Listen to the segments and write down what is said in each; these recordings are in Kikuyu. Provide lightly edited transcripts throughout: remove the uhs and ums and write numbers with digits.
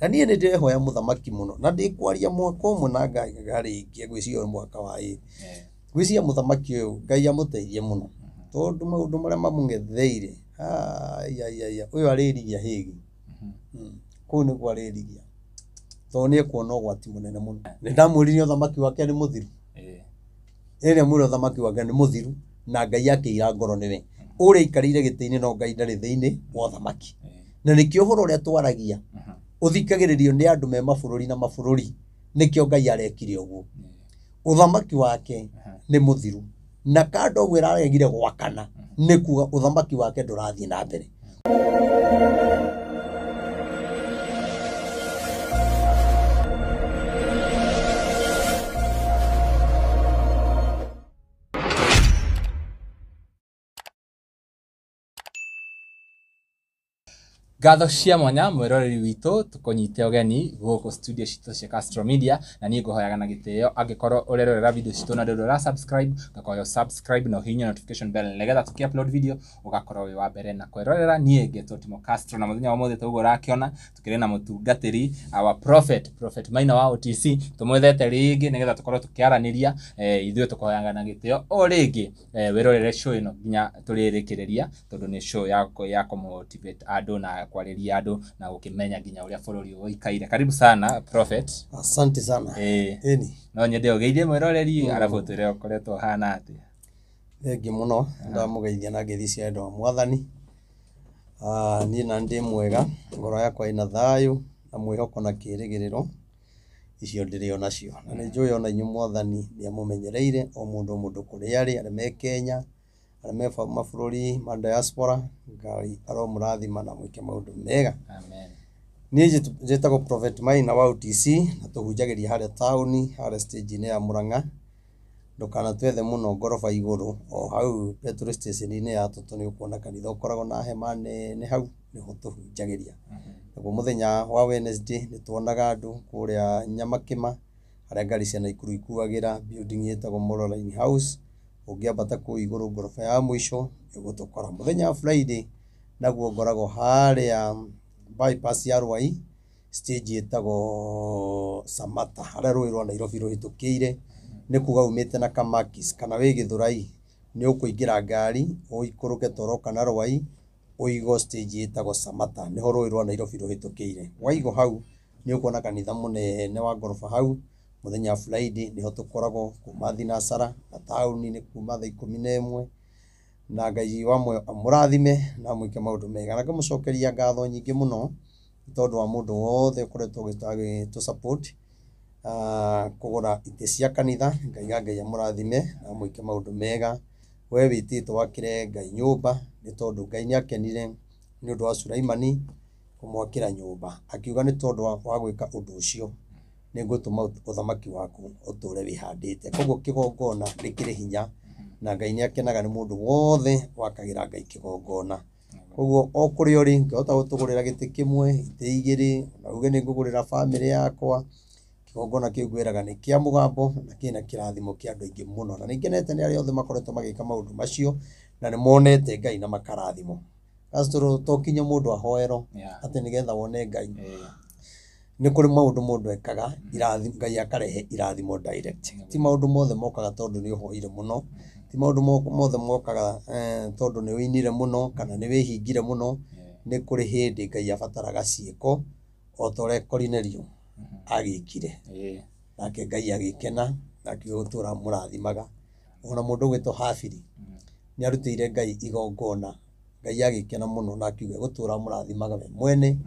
Na niĩ nĩ ndĩrehoya mũthamaki mũno na ndĩkwaria mwaka ũmwe na ngarĩkia ngwĩciria ũyũ nĩ mwaka wa ĩrĩ. Ngwĩciria mũthamaki ũyũ Ngai amũteithie mũno tondũ maũndũ marĩa mamũng'etheire aiaiaia ũyũ arĩrigia hĩgi. Kũu nĩkuo arĩrigia tondũ nĩ ekuona ũgwati mũnene mũno. Nĩ ndamwĩrire ũthamaki wake nĩ mũthiru. Ĩĩ nĩ ũthamaki wake nĩ mũthiru na Ngai akĩira ngoro nĩwe. Ũrĩa aikarĩire gĩtĩ-inĩ no Ngai ndarĩ thĩinĩ wa ũthamaki. Na nĩkĩo ũhoro ũrĩa twaragia ũthikagĩrĩrio nĩ andũ me mabũrũri na mabũrũri, nĩkĩo Ngai arekire ũguo. Ũthamaki wake nĩ mũthiru na kando ũguo ĩraregire gwakana nĩ kuga ũthamaki wake ndũrathiĩ na mbere. Ngatho cia mwanya mwĩroreri witũ, tũkũnyite ũgeni gũkũ studio citũ cia Castro Media, na niĩ ngũhoyaga na gĩtĩo angĩkorwo ũrerorera video citũ na ndũrĩ ũra subscribe, ngakũhoya subscribe na ũhihinye notification bell nĩgetha tũkĩ upload video ũgakorwo wĩ wa mbere na kwĩrorera. Niĩ ngetwo Timo Castro, na mũthenya wa ũmũthĩ ta ũguo ũrakĩona tũkĩrĩ na mũtungatĩri our prophet, Prophet Maina wa OTC, tũmwethete rĩngĩ nĩgetha tũkorwo tũkĩaranĩria. Ithuĩ tũkũhoyaga na gĩtĩo o rĩngĩ wĩrorere show ĩno nginya tũrĩrĩkĩrĩria, tondũ nĩ show ya kũmotivate andũ na kwarĩria andũ na gũkĩmenya nginya ũrĩa bũrũri ũikaire. Karibu sana Prophet. Asante sana. Ĩni. No nyende ũgeithie mwĩroreri arabu ũtwĩre ũkoretwo ũhana atĩa. Thengiũ mũno, ndamũgeithia na ngeithi cia wendo wa Mwathani. Niĩ na ndĩ mwega, ngoro yakwa ĩna thayũ na mwĩhoko na kĩĩrĩgĩrĩro, icio ndĩrĩ o nacio. Na nĩ njũĩ ona inyuĩ Mwathani nĩ amũmenyereire o mũndũ o mũndũ kũrĩa arĩ, arĩa me Kenya, arĩa me mabũrũri ma diaspora, Ngai aromũrathima na mwĩke maũndũ mega. Amen. Niĩ njĩtagwo Prophet Maina wa OTC na tũhunjagĩria harĩa taũni, harĩa stage-inĩ ya Mũrang'a. Ndũkanatwethe mũno ngoroba igũrũ, o hau petrol station-inĩ ya Toto nĩ ũkuona kanitha ũkoragwo na hema nene hau, nĩho tũhunjagĩria. Naguo mũthenya wa Wednesday nĩ tuonaga andũ kũrĩa Nyamakĩma, harĩa ngari cia Naikuru ikuagĩra, building ĩtagwo Moroline House. Ũngĩambata kũu igũrũ ngoroba ya mũico nĩũgũtũkora. Mũthenya wa Friday naguo ngoragwo harĩa bypass ya Ruai, stage ĩtagwo Samata, harĩa rũĩ rwa Nairobi rũhĩtũkĩire. Nĩ kuga umĩte na Kamakis kana wĩ Gĩthũrai, nĩ ũkũingĩra ngari ũikũrũke ta ũroka na Ruai, ũigwo stage ĩtagwo Samata, nĩho rũĩ rwa Nairobi rũhĩtũkĩire. Waigwo hau nĩ ũkuona kanitha mũnene wa ngoroba hau. Mũthenya wa Friday nĩho tũkoragwo kuma thinacara na taũni-inĩ kuma thaa 11, na Ngai wa muoyo amũrathime na amwĩke maũndũ mega. Na ngamũcokeria ngatho nyingĩ mũno nĩ tondũ wa mũndũ wothe ũkoretwo agĩtũ support kũgũra itĩ cia kanitha. Ngaiga Ngai amũrathime na amwĩke maũndũ mega. We wĩtĩtwo wakĩre Ngai nyũmba, nĩ tondũ Ngai nĩ akenire nĩ ũndũ wa Sulaimani kũmwakĩra nyũmba, akiuga nĩ tondũ wa gwĩka ũndũ ũcio nĩ ngũtũma ũthamaki waku ũtũre wĩhandĩte. Koguo kĩgongona nĩ kĩrĩ hinya na Ngai nĩ akenaga nĩ mũndũ wothe wakagĩra Ngai kĩgongona. Koguo o kũrĩa ũrĩ ũngĩhota gũtũgũrĩra gĩtĩ kĩmwe, itĩ igĩrĩ, na uge nĩ ngũgũrĩra bamĩrĩ yakwa, kĩgongona kĩu ngwĩraga nĩ kĩa mũgambo na kĩna kĩrathimo kĩa andũ aingĩ mũno. Na nĩ ngenete nĩ arĩa othe makoretwo magĩka maũndũ macio na nĩ monete Ngai na makarathimwo. Castro, to kinya mũndũ ahoerwo atĩ nĩgetha wone Ngai. Nĩ kũrĩ maũndũ mũndũ ekaga, Ngai akarehe irathimo direct. Ti maũndũ mothe mokaga tondũ nĩ ũhoire mũno, ti maũndũ mothe mokaga tondũ nĩ ũinire mũno kana nĩ wĩhingire mũno. Nĩ kũrĩ hĩndĩ Ngai abataraga ciĩko o ta ũrĩa Korinelio agĩkire. Nake Ngai agĩkena na akiuga gũtũra amũrathimaga. Ona mũndũ ũgwĩtwo Habili nĩ arutĩire Ngai igongona, Ngai agĩkena mũno na akiuga gũtũra amũrathimaga we mwene.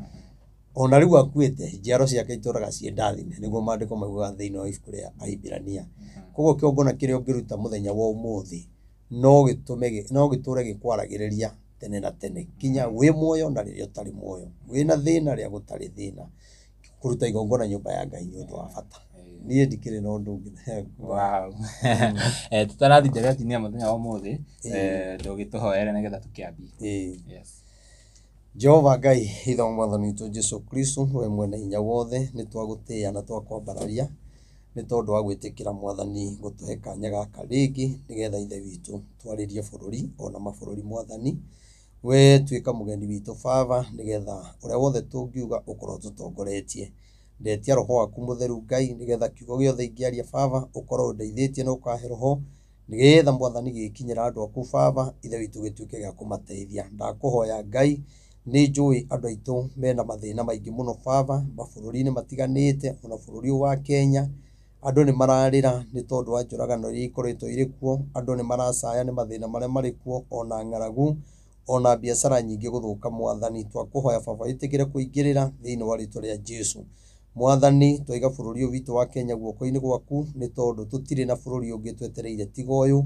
Ona rĩu akuĩte, njiaro ciake itũraga ciĩ ndathime, nĩguo maandĩko maugaga thĩinĩ wa ibuku rĩa Ahibirania. Koguo kĩgongona kĩrĩa ũngĩruta mũthenya wa ũmũthĩ no gĩtũme no gĩtũre gĩkwaragĩrĩria tene na tene, kinya wĩ muoyo na rĩrĩa ũtarĩ muoyo, wĩna thĩna rĩrĩa gũtarĩ thĩna. Kũruta igongona nyũmba ya Ngai nĩ ũndũ wa bata. Niĩ ndikĩrĩ na ũndũ ũngĩ. Wow. Tũtarathiĩ ndeereti-inĩ ya mũthenya wa ũmũthĩ, ndũgĩtũhoere nĩgetha tũkĩambie. Yes. Jehova Ngai ithe wa mwathani witũ Jesu Kristo, we mwene hinya wothe, nĩ twagũtĩĩa na twakwambararia nĩ tondũ wa gwĩtĩkĩra mwathani gũtũhe kanya gaka rĩngĩ nĩgetha ithe witũ twarĩrie bũrũri ona mabũrũri mwathani We tuĩka mũgeni witũ Baba, nĩgetha ũrĩa wothe tũngiuga ũkorwo tũtongoretie. Ndetia roho waku mũtheru Ngai, nĩgetha kiugo gĩothe ingĩaria Baba ũkorwo ũndeithĩtie na ũkahe roho, nĩgetha Mwathani gĩkinyĩra andũ aku Baba, Ithe witũ gĩtuĩke gĩa kũmateithia. Ndakũhoya Ngai, nĩ njũĩ andũ aitũ mena mathĩna maingĩ mũno Baba, mabũrũri-inĩ matiganĩte, ona bũrũri ũyũ wa Kenya, andũ nĩ mararĩra nĩ tondũ wa njũragano iria ikoretwo irĩ kuo, andũ nĩ maracaya nĩ mathĩna marĩa marĩ kuo, ona ng'aragu, ona biacara nyingĩ gũthũka Mwathani. Twakũhoya Baba wĩtĩkĩre kũingĩrĩra thĩinĩ wa rĩtwa rĩa Jesu. Mwathani, twaiga bũrũri ũyũ witũ wa Kenya guoko-inĩ gwaku, nĩ tondũ tũtirĩ na bũrũri ũngĩ twetereire tiga ũyũ,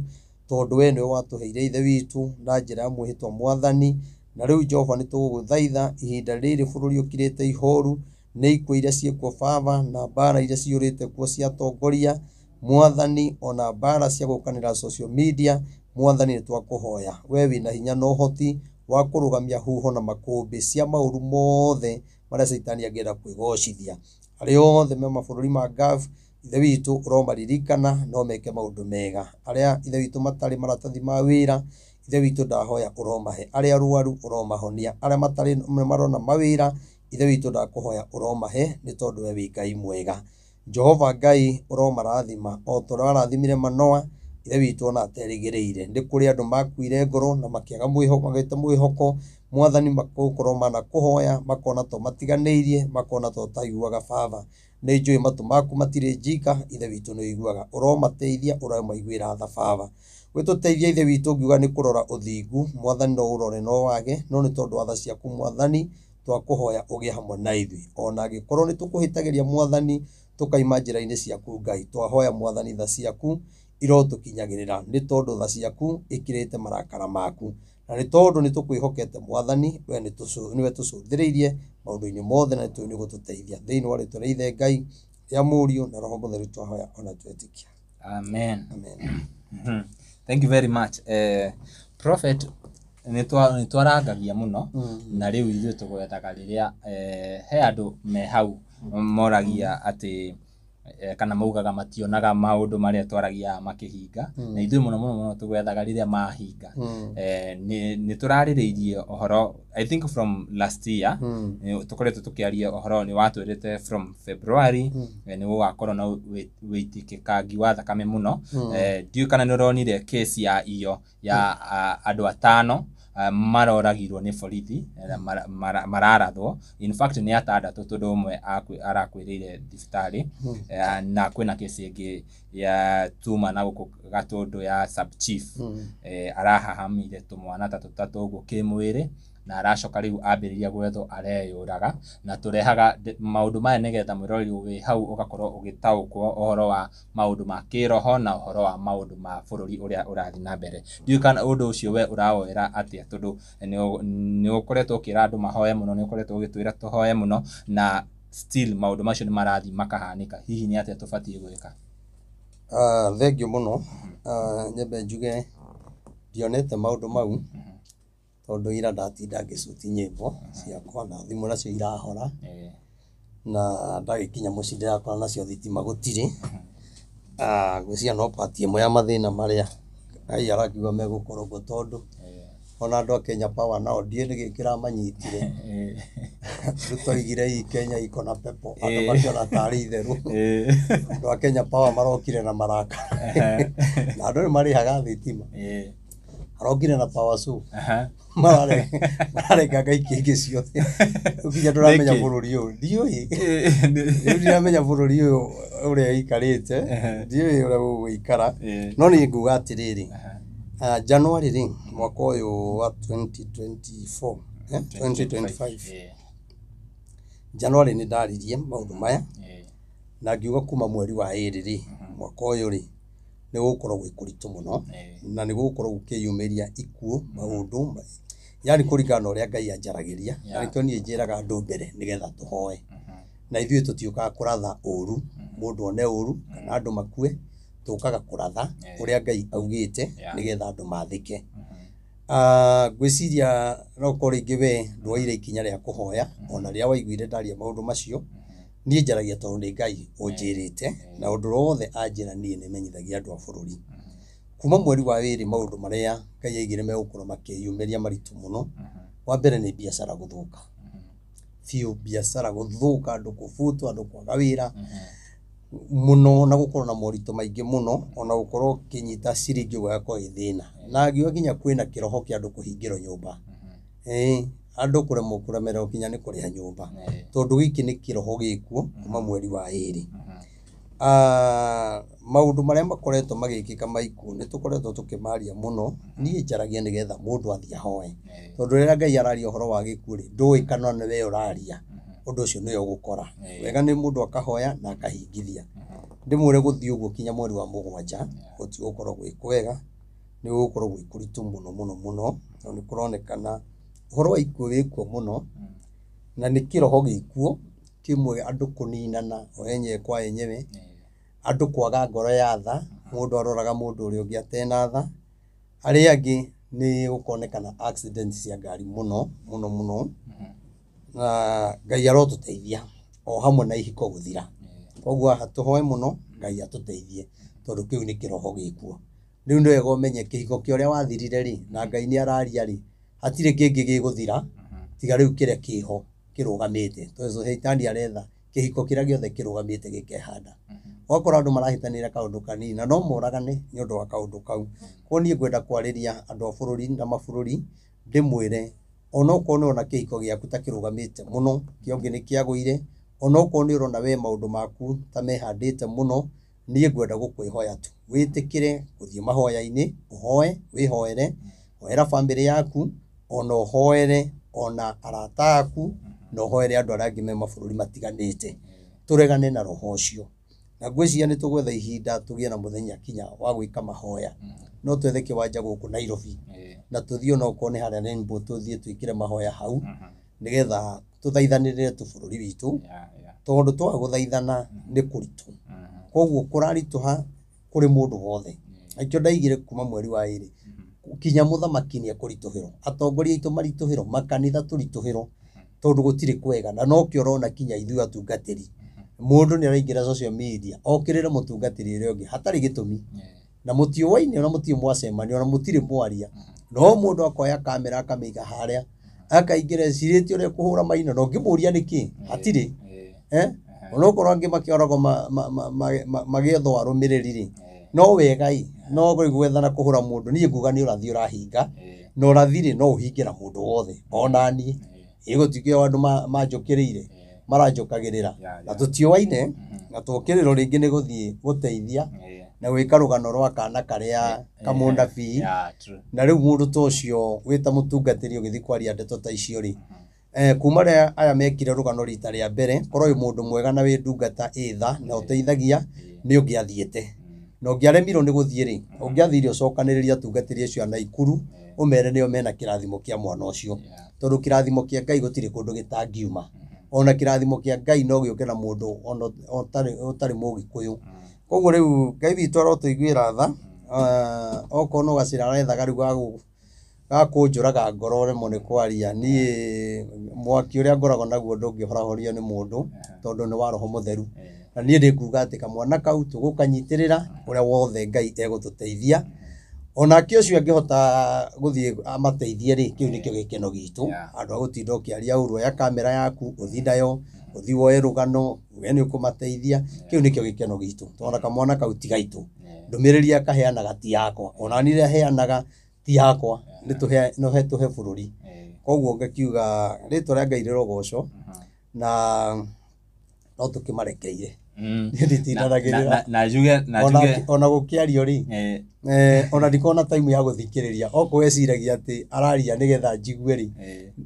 tondũ we nĩwe watũheire Ithe witũ na njĩra ya mwĩhĩtwa Mwathani. Na rĩu Jehova nĩ tũgũgũthaitha ihinda rĩrĩ bũrũri ũkirĩte ihoru, nĩ ikuũ iria ciĩkuo Baba, na mbara iria ciyũrĩte kuo cia atongoria Mwathani, ona mbara cia gũkanĩra social media Mwathani nĩ twakũhoya we wĩna hinya na ũhoti wa kũrũgamia huho na makũmbĩ cia maũru mothe marĩa caitani angĩenda kwĩgocithia. Arĩa othe me mabũrũri ma Gulf, Ithe witũ ũromaririkana no meke maũndũ mega. Arĩa Ithe witũ matarĩ maratathi ma wĩra, Ithe witũ ndahoya ũromahe. Arĩa arwaru ũromahonia. Arĩa matarĩ marona mawĩra, Ithe witũ ndakũhoya ũromahe, nĩ tondũ we wĩ Ngai mwega. Jehova Ngai ũromarathima o ta ũrĩa warathimire Manoa, Ithe witũ ona aterĩgĩrĩire. Nĩ kũrĩ andũ makuire ngoro na makĩaga mwĩhoko, magĩte mwĩhoko, Mwathani gũkorwo manakũhoya, makona to matiganĩirie, makona to ũtaiguaga Baba. Nĩ njũĩ matũ maku matirĩ njika, Ithe witũ nĩ ũiguaga. Ũromateithia, ũromaiguĩra tha Baba. Wĩtũteithie Ithe witũ ngiuga nĩ kũrora ũthingu, Mwathani no ũrore no wage, no nĩ tondũ wa tha ciaku Mwathani, twakũhoya ũgĩe hamwe na ithuĩ. Ona angĩkorwo nĩ tũkũhĩtagĩria Mwathani, tũkaima njĩra-inĩ ciaku Ngai, twahoya Mwathani tha ciaku irotũkinyagĩrĩra, nĩ tondũ tha ciaku ikĩrĩte marakara maku. Na nĩ tondũ nĩ tũkwĩhokete Mwathani, we nĩwe tũcũthĩrĩirie maũndũ-inĩ mothe na nĩ tũĩ nĩ ũgũtũteithia. Thĩinĩ wa rĩtwa rĩa Ithe Ngai, rĩa Mũriũ na Roho Mũtheru twahoya ona twetĩkia. Amen. Amen. Thank you very much. Prophet, nĩ twarangagia mũno na rĩu ithuĩ tũgwethaga rĩrĩa he andũ me hau moragia atĩ kana maugaga mationaga maũndũ marĩa twaragia makĩhinga, na ithuĩ mũno mũno mũno tũgwethaga rĩrĩa mahinga. Nĩ tũrarĩrĩirie ũhoro I think from last year, tũkoretwo tũkĩaria ũhoro, nĩ watwĩrĩte from February nĩ gũgakorwo na wĩitĩkĩkangi wa thakame mũno. Ndiũĩ kana nĩ ũronire case ya iyo ya andũ atano maroragirwo nĩ borithi, mararathwo, in fact nĩ atandatũ tondũ ũmwe arakuĩrĩire thibitarĩ. Na kwĩna kesi ĩngĩ ya tuma na gũkũ Gatũndũ ya sub chief, arahahamire tũmwana ta tũtatũ ũguo kĩmwĩrĩ, na aracoka rĩu ambĩrĩria gwethwo areyũraga. Na tũrehaga maũndũ maya nĩgetha mwĩroreri wĩ hau ũgakorwo ũgĩtaũkwo ũhoro wa maũndũ ma kĩroho na ũhoro wa maũndũ ma bũrũri ũrĩa ũrathiĩ na mbere. Ndiũĩ kana ũndũ ũcio we ũrawoera atĩa, tondũ nĩ ũkoretwo ũkĩra andũ mahoe mũno, nĩ ũkoretwo ũgĩtwĩra tũhoe mũno, na still maũndũ macio nĩ marathiĩ makahanĩka. Hihi nĩ atĩa tũbatiĩ gwĩka? Thengiũ mũno. Nyambe njuge ndionete maũndũ mau, tondũ ira ndatinda ngĩcuti nyĩmbo ciakwa na thimũ nacio irahora, na ndagĩkinya mũciĩ ndĩrakora nacio thitima gũtirĩ. Ngwĩciria no part ĩmwe ya mathĩna marĩa Ngai arakiuga megũkorwo kuo, tondũ ona andũ a Kenya Power nao ndiũĩ nĩkĩ kĩramanyitire. Ruto oigire hii Kenya iko na pepo, andũ makĩona tarĩ itherũ. Andũ a Kenya Power marokire na marakara, na andũ nĩ marĩhaga thitima, arokire na power saw, mararenganga ikĩngĩ ciothe. Rĩu nginya ndũramenya bũrũri ũyũ, ndiũĩ rĩu ndiramenya bũrũri ũyũ ũrĩa ũikarĩte, ndiũĩ ũrĩa gũgũikara. No niĩ nguga atĩrĩrĩ, January rĩ mwaka ũyũ wa 2024, 2025 January nĩ ndaririe maũndũ maya na ngiuga kuma mweri wa ĩrĩ rĩ mwaka ũyũ rĩ nĩ gũgũkorwo gwĩ kũritũ mũno, na nĩ gũgũkorwo gũkĩyumĩria ikuũ maũndũ, yani kũringana na ũrĩa Ngai anjaragĩria. Na nĩkĩo niĩ njĩraga andũ mbere nĩgetha tũhoe, na ithuĩ tũtiũkaga kũratha ũru mũndũ one ũru kana andũ makue, tũkaga kũratha ũrĩa Ngai augĩte nĩgetha andũ mathĩke. Ngwĩciria no ũkorwo rĩngĩ we ndwoire ikinya rĩa kũhoya ona rĩrĩa waiguire ndaria maũndũ macio. Niĩ njaragia tondũ nĩ Ngai ũnjĩrĩte, na ũndũ wothe anjĩra niĩ nĩ menyithagia andũ a bũrũri. Kuma mweri wa 2 maũndũ marĩa Ngai aigire megũkorwo makĩyumĩria maritũ mũno. Wa mbere nĩ biacara gũthũka biũ, biacara gũthũka, andũ kũbutwo, andũ kwaga wĩra mũno, na gũkorwo na moritũ maingĩ mũno, ona gũkorwo ũkĩnyita ciringi ũguo ĩgakorwo ĩ thĩna. Na ngiuga nginya kwĩna kĩroho kĩa andũ kũhingĩrwo nyũmba, andũ kũremwo kũremererwo nginya nĩ kũrĩha nyũmba, tondũ gĩkĩ nĩ kĩroho gĩkuo kuma mweri wa 2. Maũndũ marĩa makoretwo magĩkĩka maikuũ nĩ tũkoretwo tũkĩmaria mũno. Niĩ njaragia nĩgetha mũndũ athiĩ ahoe, tondũ rĩrĩa Ngai araria ũhoro wa gĩkuũ rĩ, ndũĩ kana nĩ we ũraria, ũndũ ũcio nĩwe ũgũkora. Wega nĩ mũndũ akahoya na akahingithia. Ndĩmwĩre gũthiĩ ũguo kinya mweri wa 7 gũtigũkorwo gwĩ kwega, nĩ gũgũkorwo gwĩ kũritũ mũno mũno mũno, na nĩ kũronekana ũhoro wa ikuũ wĩkuo mũno, na nĩ kĩroho gĩkuo kĩmwe, andũ kũninana o enyewe kwa enyewe, andũ kwaga ngoro ya tha, mũndũ aroraga mũndũ ũrĩa ũngĩ atena tha. Arĩa angĩ nĩ gũkonekana accident cia ngari mũno mũno mũno, na Ngai arotũteithia o hamwe na ihiko gũthira. Koguo haha tũhoe mũno Ngai atũteithie, tondũ kĩu nĩ kĩroho gĩkuo. Rĩu nĩ wega ũmenye kĩhiko kĩa ũrĩa wathirire rĩ, na Ngai nĩ araria rĩ, hatirĩ kĩngĩ gĩgũthira tiga rĩu kĩrĩa kĩho kĩrũgamĩte. Tondũ Shaitani aretha kĩhiko kĩrĩa gĩothe kĩrũgamĩte gĩkehanda. Ũgakora andũ marahĩtanĩra kaũndũ kanini na no moragane nĩ ũndũ wa kaũndũ kau. Koguo niĩ ngwenda kwarĩria andũ a bũrũri na mabũrũri ndĩmwĩre, onokorwo nĩ ũrona kĩhiko gĩaku ta kĩrũgamĩte mũno, kĩa ũngĩ nĩ kĩagũire, onokorwo nĩ ũrona we maũndũ maku ta mehandĩte mũno, niĩ ngwenda gũkwĩhoya tu wĩtĩkĩre gũthiĩ mahoya-inĩ, ũhoe, wĩhoere, hoera bamĩrĩ yaku, ona ũhoere ona arata aku, na ũhoere andũ arĩa angĩ me mabũrũri matiganĩte. Tũregane na roho ũcio. Na ngwĩciria nĩ tũgwetha ihinda tũgĩe na mũthenya kinya wa gwĩka mahoya. No twethe kĩwanja gũkũ Nairobi, na tũthiĩ onokorwo nĩ harĩa Rainbow, tũthiĩ twĩkĩre mahoya hau, nĩgetha tũthaithanĩrĩre tu bũrũri witũ, tondũ twaga gũthaithana nĩ kũritũ. Koguo kũraritũha kũrĩ mũndũ wothe. Nakĩo ndaigire kuma mweri wa 2 kinya mũthamaki nĩ ekũritũhĩrwo, atongoria aitũ maritũhĩrwo, makanitha tũritũhĩrwo, tondũ gũtirĩ kwega. Na nokĩo ũrona kinya ithuĩ atungatĩri, mũndũ nĩ araingĩra social media okĩrĩre mũtungatĩri ũrĩa ũngĩ hatarĩ gĩtũmi, na mũtiũaine, ona mũtirĩ mwacemania, ona mũtirĩ mwaria, no mũndũ akoya kamera akamĩiga harĩa, akaingĩra ecirĩtie ũrĩa kũhũra maina, na ũngĩmũria nĩkĩ hatirĩ. Onokorwo angĩ makĩoragwo magĩethwo arũmĩrĩri rĩ, no wega ĩ, no gwethana kũhũra mũndũ, niĩ nguga nĩ ũrathi ũrahinga, na ũrathi rĩ no ũhingĩra mũndũ wothe, ona niĩ ĩgũtuĩka andũ manjũkĩrĩire, maranjũkagĩrĩra, na tũtiũaine, na tũkĩrĩrwo rĩngĩ nĩ gũthiĩ gũteithia na gwĩka rũgano rwa kana karĩa kamũnabii. Na rĩu mũndũ ta ũcio wĩta mũtungatĩri ũgĩthiĩ kwaria ndeto ta icio rĩ, kuma rĩrĩa aya mekire rũgano rita rĩa mbere, korwo wĩ mũndũ mwega na wĩ ndungata ĩ tha na ũteithagia, nĩ ũngĩathiĩte. Na ũngĩaremirwo nĩ gũthiĩ rĩ, ũngĩathire ũcokanĩrĩrie atungatĩri acio a Naikuru, ũmere nĩo mena kĩrathimo kĩa mwana ũcio. Tondũ kĩrathimo kĩa Ngai gũtirĩ kũndũ gĩtangiuma. Ona kĩrathimo kĩa Ngai no gĩũke na mũndũ ona ũtarĩ mũgĩkũyũ. Koguo rĩu Ngai witũ arotũiguĩra tha, okorwo no gacĩra arethaga rĩu ga kũnjũraga ngoro rĩmwe nĩ kwaria, niĩ mwaki ũrĩa ngoragwo naguo ndũngĩhorahorio nĩ mũndũ, tondũ nĩ wa roho mũtheru. Na niĩ ndĩkuga atĩ kamwana kau tũgũkanyitĩrĩra ũrĩa wothe Ngai egũtũteithia. Onake ũcio angĩhota gũthiĩ amateithie rĩ, kĩu nĩkĩo gĩkeno gitũ. Andũ a gũtinda ũkĩaria ũru, oya kamera yaku ũthiĩ nayo, ũthiĩ woe rũgano, uge nĩ ũkũmateithia, kĩu nĩkĩo gĩkeno gitũ. Tondũ kamwana kau ti gaitũ, ndũmĩrĩri akaheanaga ti yakwa, ona niĩ rĩrĩa heanaga ti yakwa, nĩ tũhe no he tũhe bũrũri. Koguo ngakiuga rĩtwa rĩa Ngai rĩrogocwo, na no tũkĩmarekeire. Niĩ nditindanagĩrĩra. Na njuge na njuge Ona gũkĩario rĩ, ona ndikoragwo na time ya gũthikĩrĩria, okorwo eciragia atĩ araria nĩgetha njigue rĩ,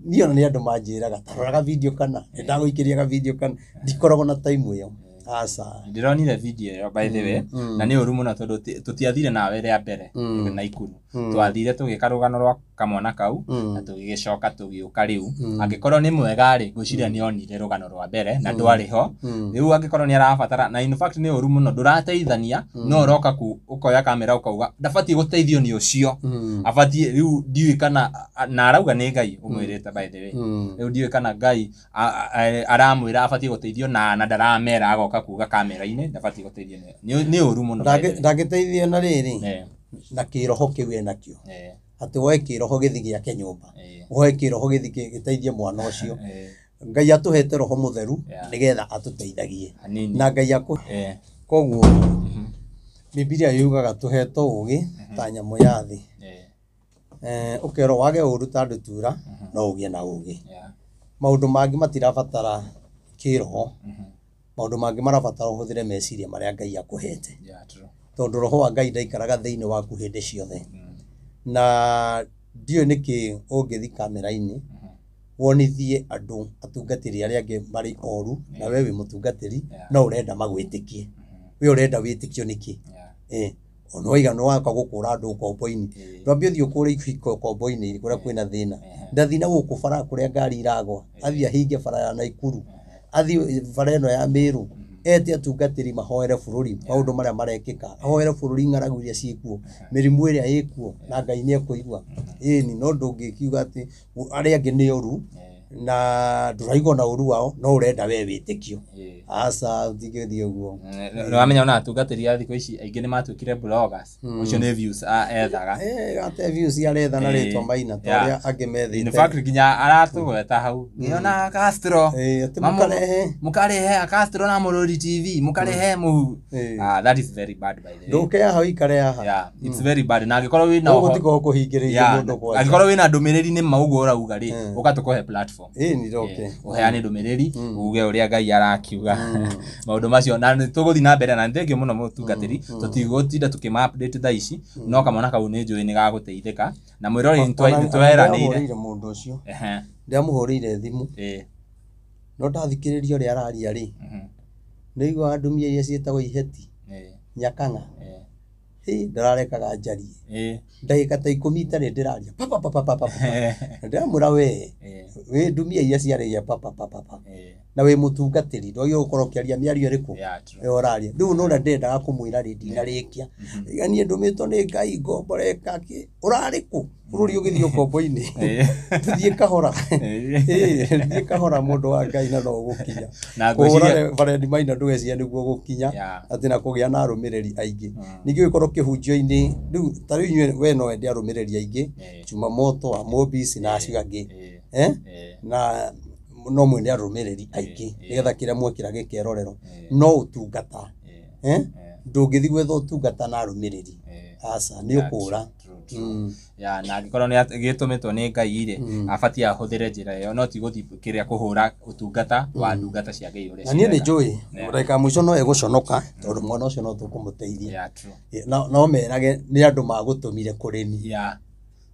niĩ ona nĩ andũ manjĩraga ta rora gavideo kana nĩ ndagũikĩria gavideo kana, ndikoragwo na time ĩyo, aca. Ndĩronire video ĩyo, by the way, na nĩ ũru mũno tondũ tũtiathire nawe rĩa mbere Naikuru, twathire tũgĩka rũgano rwa kamwana kau na tũgĩgĩcoka tũgĩũka rĩu. Angĩkorwo nĩ mwega rĩ, ngwĩciria nĩ onire rũgano rwa mbere na ndwarĩ ho. Rĩu angĩkorwo nĩ arabatara, na in fact nĩ ũru mũno, ndũrateithania, no ũroka ku ũkoya kamera ũkauga ndabatiĩ gũteithio nĩ ũcio, abatiĩ. Rĩu ndiũĩ kana na arauga nĩ Ngai ũmwĩrĩte, by the way. Rĩu ndiũĩ kana Ngai aramwĩra abatiĩ gũteithio na ndaramera, agoka kuga kamera-inĩ ndabatiĩ gũteithio. Nĩ ũru mũno, by the way. Ndangĩteithio na rĩrĩ, Na kĩroho kĩu enakĩo, atĩ woe kĩroho gĩthi gĩake nyũmba, woe kĩroho gĩthi gĩteithie mwana ũcio. Ngai atũhete roho mũtheru nĩgetha atũteithagie. Hanini. Na Ngai akũ koguo Bibilia yugaga tũhetwo ũgĩ ta nyamũ ya thĩ. Ũkerwo wage ũru ta ndutura no ũgĩe na ũgĩ. Maũndũ mangĩ matirabatara kĩroho, maũndũ mangĩ marabatara ũhũthĩre meciria marĩa Ngai akũhete. Yeah, true. Tondũ roho wa Ngai ndaikaraga thĩinĩ waku hĩndĩ ciothe. Na ndiũĩ nĩkĩ ũngĩthi kamera-inĩ wonithie andũ atungatĩri arĩa angĩ marĩ oru, na we wĩ mũtungatĩri no ũrenda magwĩtĩkie. We ũrenda wĩtĩkio nĩkĩ? Ona waiga nĩ waka gũkũra andũ ũkombo-inĩ. Ndwambe ũthiĩ ũkũre ihiko ũkombo-inĩ kũrĩa kwĩna thĩna. Ndathiĩ na gũkũ bara kũrĩa ngari iragwa, athiĩ ahinge bara ya Naikuru, athiĩ bara ĩno ya Mĩrũ, ete atungatĩri mahoere bũrũri maũndũ marĩa marekĩka, ahoere bũrũri ng'aragu iria ciĩkuo, mĩrimũ ĩrĩa ĩkuo, na Ngai nĩ ekũigua. Ĩni, no ndũngĩkiuga atĩ arĩa angĩ nĩ oru na ndũraigua na ũru wao, no ũrenda we wĩtĩkio. Aca, ũtingĩthiĩ ũguo. Nĩ wamenya ona atungatĩri a thikũ ici aingĩ nĩ matuĩkire bloggers. Ũcio nĩ views ethaga. Ate views aretha na rĩtwa Maina ta ũrĩa angĩ In methĩte. fact nginya aratũgweta hau. Ngĩona Castro. Atĩ mũkarehe. Mũkarehe Castro na Mũrũri TV, mũkarehe mũhu. That is very bad by the way. Ndũke haha ũikare haha. Yeah, it's very bad. Na angĩkorwo wĩna Gũkũ ũhoro ti kwa kũhingĩrĩria mũndũ kwanja. angĩkorwo wĩna ndũmĩrĩri nĩ ma ũguo ũrauga rĩ, ũka tũkũhe platform. Ĩni ndoke. Ũheane ndũmĩrĩri uge ũrĩa Ngai arakiuga maũndũ macio, na nĩ tũgũthiĩ na mbere na nĩ thengiũ mũno mũtungatĩri, tũtigũtinda tũkĩma update thaa ici, no kamwana kau nĩ njũĩ nĩ gagũteithĩka na mwĩroreri nĩ tweranĩire. Ndĩramũhũrĩire mũndũ ũcio. Ndĩramũhũrĩire thimũ. No ndathikĩrĩria ũrĩa araria rĩ, nĩ iguaga ndumia iria ciĩtagwo iheti, nyakang'a. Ndararekaga njarie. Ndagĩka ta 10 itarĩ ndĩraria. Pa pa pa pa pa pa. Ndĩramwĩra we, wĩ ndumia iria ciaragia pa pa pa pa pa. Na wĩ mũtungatĩri, ndwagĩrĩirwo gũkorwo ũkĩaria mĩario ĩrĩkũ? Ĩyo ũraria. Rĩu nĩ ũrĩa ndĩrendaga kũmwĩra rĩ, ndinarĩkia. Iga niĩ ndũmĩtwo nĩ Ngai ngombore kake. Ũrarĩ kũ? Bũrũri ũgĩthiĩ ũkombo-inĩ. Tũthiĩ kahora. Thiĩ kahora mũndũ wa Ngai na no ũgũkinya. Na Kũhũra Reverend Maina ndũgeciria nĩguo ũgũkinya, atĩ na kũgĩa na arũmĩrĩri aingĩ. Ningĩ ũgĩkorwo kĩhunjio-inĩ, rĩu ta rĩu inyuĩ we no wende arũmĩrĩri aingĩ, Jumamoto, Amobis na acio angĩ. Na no mwene arũmĩrĩri aingĩ nĩgetha kĩrĩa mwekĩra gĩkerorerwo. No ũtungata. Ndũngĩthiĩ gwetha ũtungata na arũmĩrĩri. Aca, nĩ ũkũra. Ya, na angĩkorwo nĩ gĩtũmĩtwo nĩ Ngai rĩ, abatiĩ ahũthĩre njĩra ĩyo, no ti gũthiĩ kĩrĩa kũhũra ũtungata wa ndungata cia Ngai ũrĩa Na niĩ nĩ cireka. njũĩ ndagĩka ya mũico no egũconoka tondũ mwana ũcio no tũkũmũteithia. Yeah, true. No merage nĩ andũ magũtũmire kũrĩ niĩ.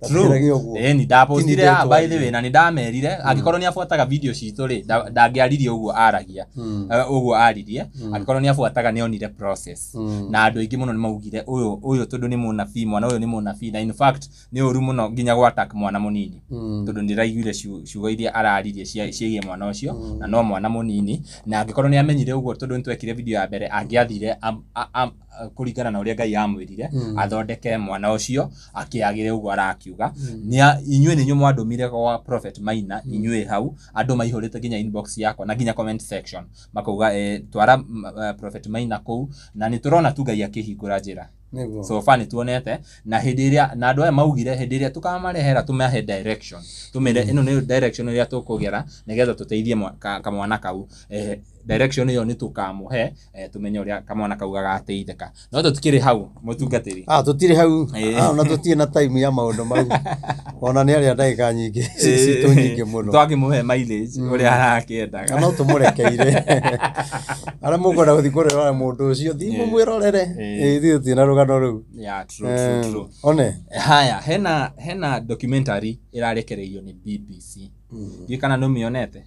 True. Ũguo. Ĩni ndapostire Tini haha by the ndetwaria. way, na nĩ ndamerire angĩkorwo nĩ abuataga video citũ rĩ, ndangĩaririe ũguo aragia, ũguo aririe. Angĩkorwo nĩ abuataga nĩ onire process. Na andũ aingĩ mũno nĩ maugire ũyũ tondũ nĩ mũnabii, mwana ũyũ nĩ mũnabii, na in fact nĩ ũru mũno nginya gwa attack mwana mũnini, tondũ ndĩraiguire ciugo iria araririe ciĩgiĩ mwana ũcio, na no mwana mũnini. Na angĩkorwo nĩ amenyire ũguo, tondũ nĩ twekire video ya mbere, angĩathire kũringana na ũrĩa Ngai amwĩrire athondeke mwana ũcio akĩagĩre ũguo arakiuga. Inyuĩ nĩ inyuĩ mwandũmire gwa Prophet Maina, inyuĩ hau andũ maihũrĩte nginya inbox yakwa na nginya comment section makauga twara Prophet Maina kũu, na nĩ tũrona tu Ngai akĩhingũra njĩra. So far nĩ tuonete, na hĩndĩ ĩrĩa na andũ aya maugire hĩndĩ ĩrĩa tũkamarehera tũmahe direction, tũmere ĩno nĩ direction ĩrĩa tũkũgera nĩgetha tũteithie kamwana kau. Direction ĩyo nĩ tũkamũhe, tũmenye ũrĩa kamwana kau gagateithĩka. No tũtikĩrĩ hau mũtungatĩri. Tũtirĩ hau. Ona tũtirĩ na time ya maũndũ mau. Ona nĩ arĩa ndagĩka nyingĩ citũ nyingĩ mũno. Twakĩmũhe mileage ũrĩa arakĩendaga. No tũmũrekeire. Arĩa mũkwenda gũthiĩ kũrora mũndũ ũcio, thiĩ mũmwĩrorere. Ithuĩ tũtirĩ na rũgano rũu. Yeah, true, true, true. One. Haya, hena documentary ĩrarekereirio nĩ BBC. Ndiũĩ kana nĩ ũmĩonete?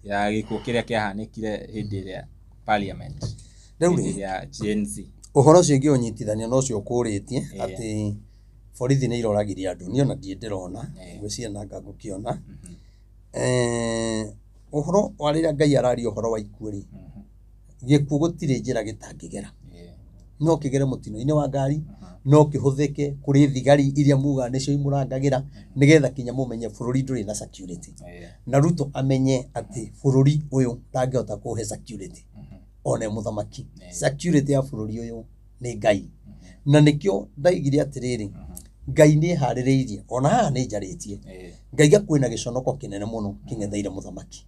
Ya gĩkuũ kĩrĩa kĩahanĩkire hĩndĩ ĩrĩa parliament. Rĩu Hĩndĩ rĩ, ĩrĩa Gen Z. Ũhoro ũcio ingĩũnyitithania na ũcio ũkũrĩtie atĩ borithi nĩ iroragirie andũ. Niĩ ona ndirĩ ndĩrona, ngwĩciria nanga ngũkĩona. Ũhoro wa rĩrĩa Ngai araria ũhoro wa ikuũ rĩ, gĩkuũ gũtirĩ njĩra gĩtangĩgera. No kĩgere mũtino-inĩ wa ngari, no kĩhũthĩke kũrĩ thigari iria mugaga nĩcio imũrangagĩra, nĩgetha kinya mũmenye bũrũri ndũrĩ na security. Na Ruto amenye atĩ bũrũri ũyũ ndangĩhota kũhe security. One mũthamaki. Security ya bũrũri ũyũ Nĩ Ngai. Na nĩkĩo ndaigire atĩrĩrĩ, Ngai nĩ eharĩrĩirie, ona haha nĩ njarĩtie. Ngaiga kwĩna gĩconoko kĩnene mũno kĩng'etheire mũthamaki.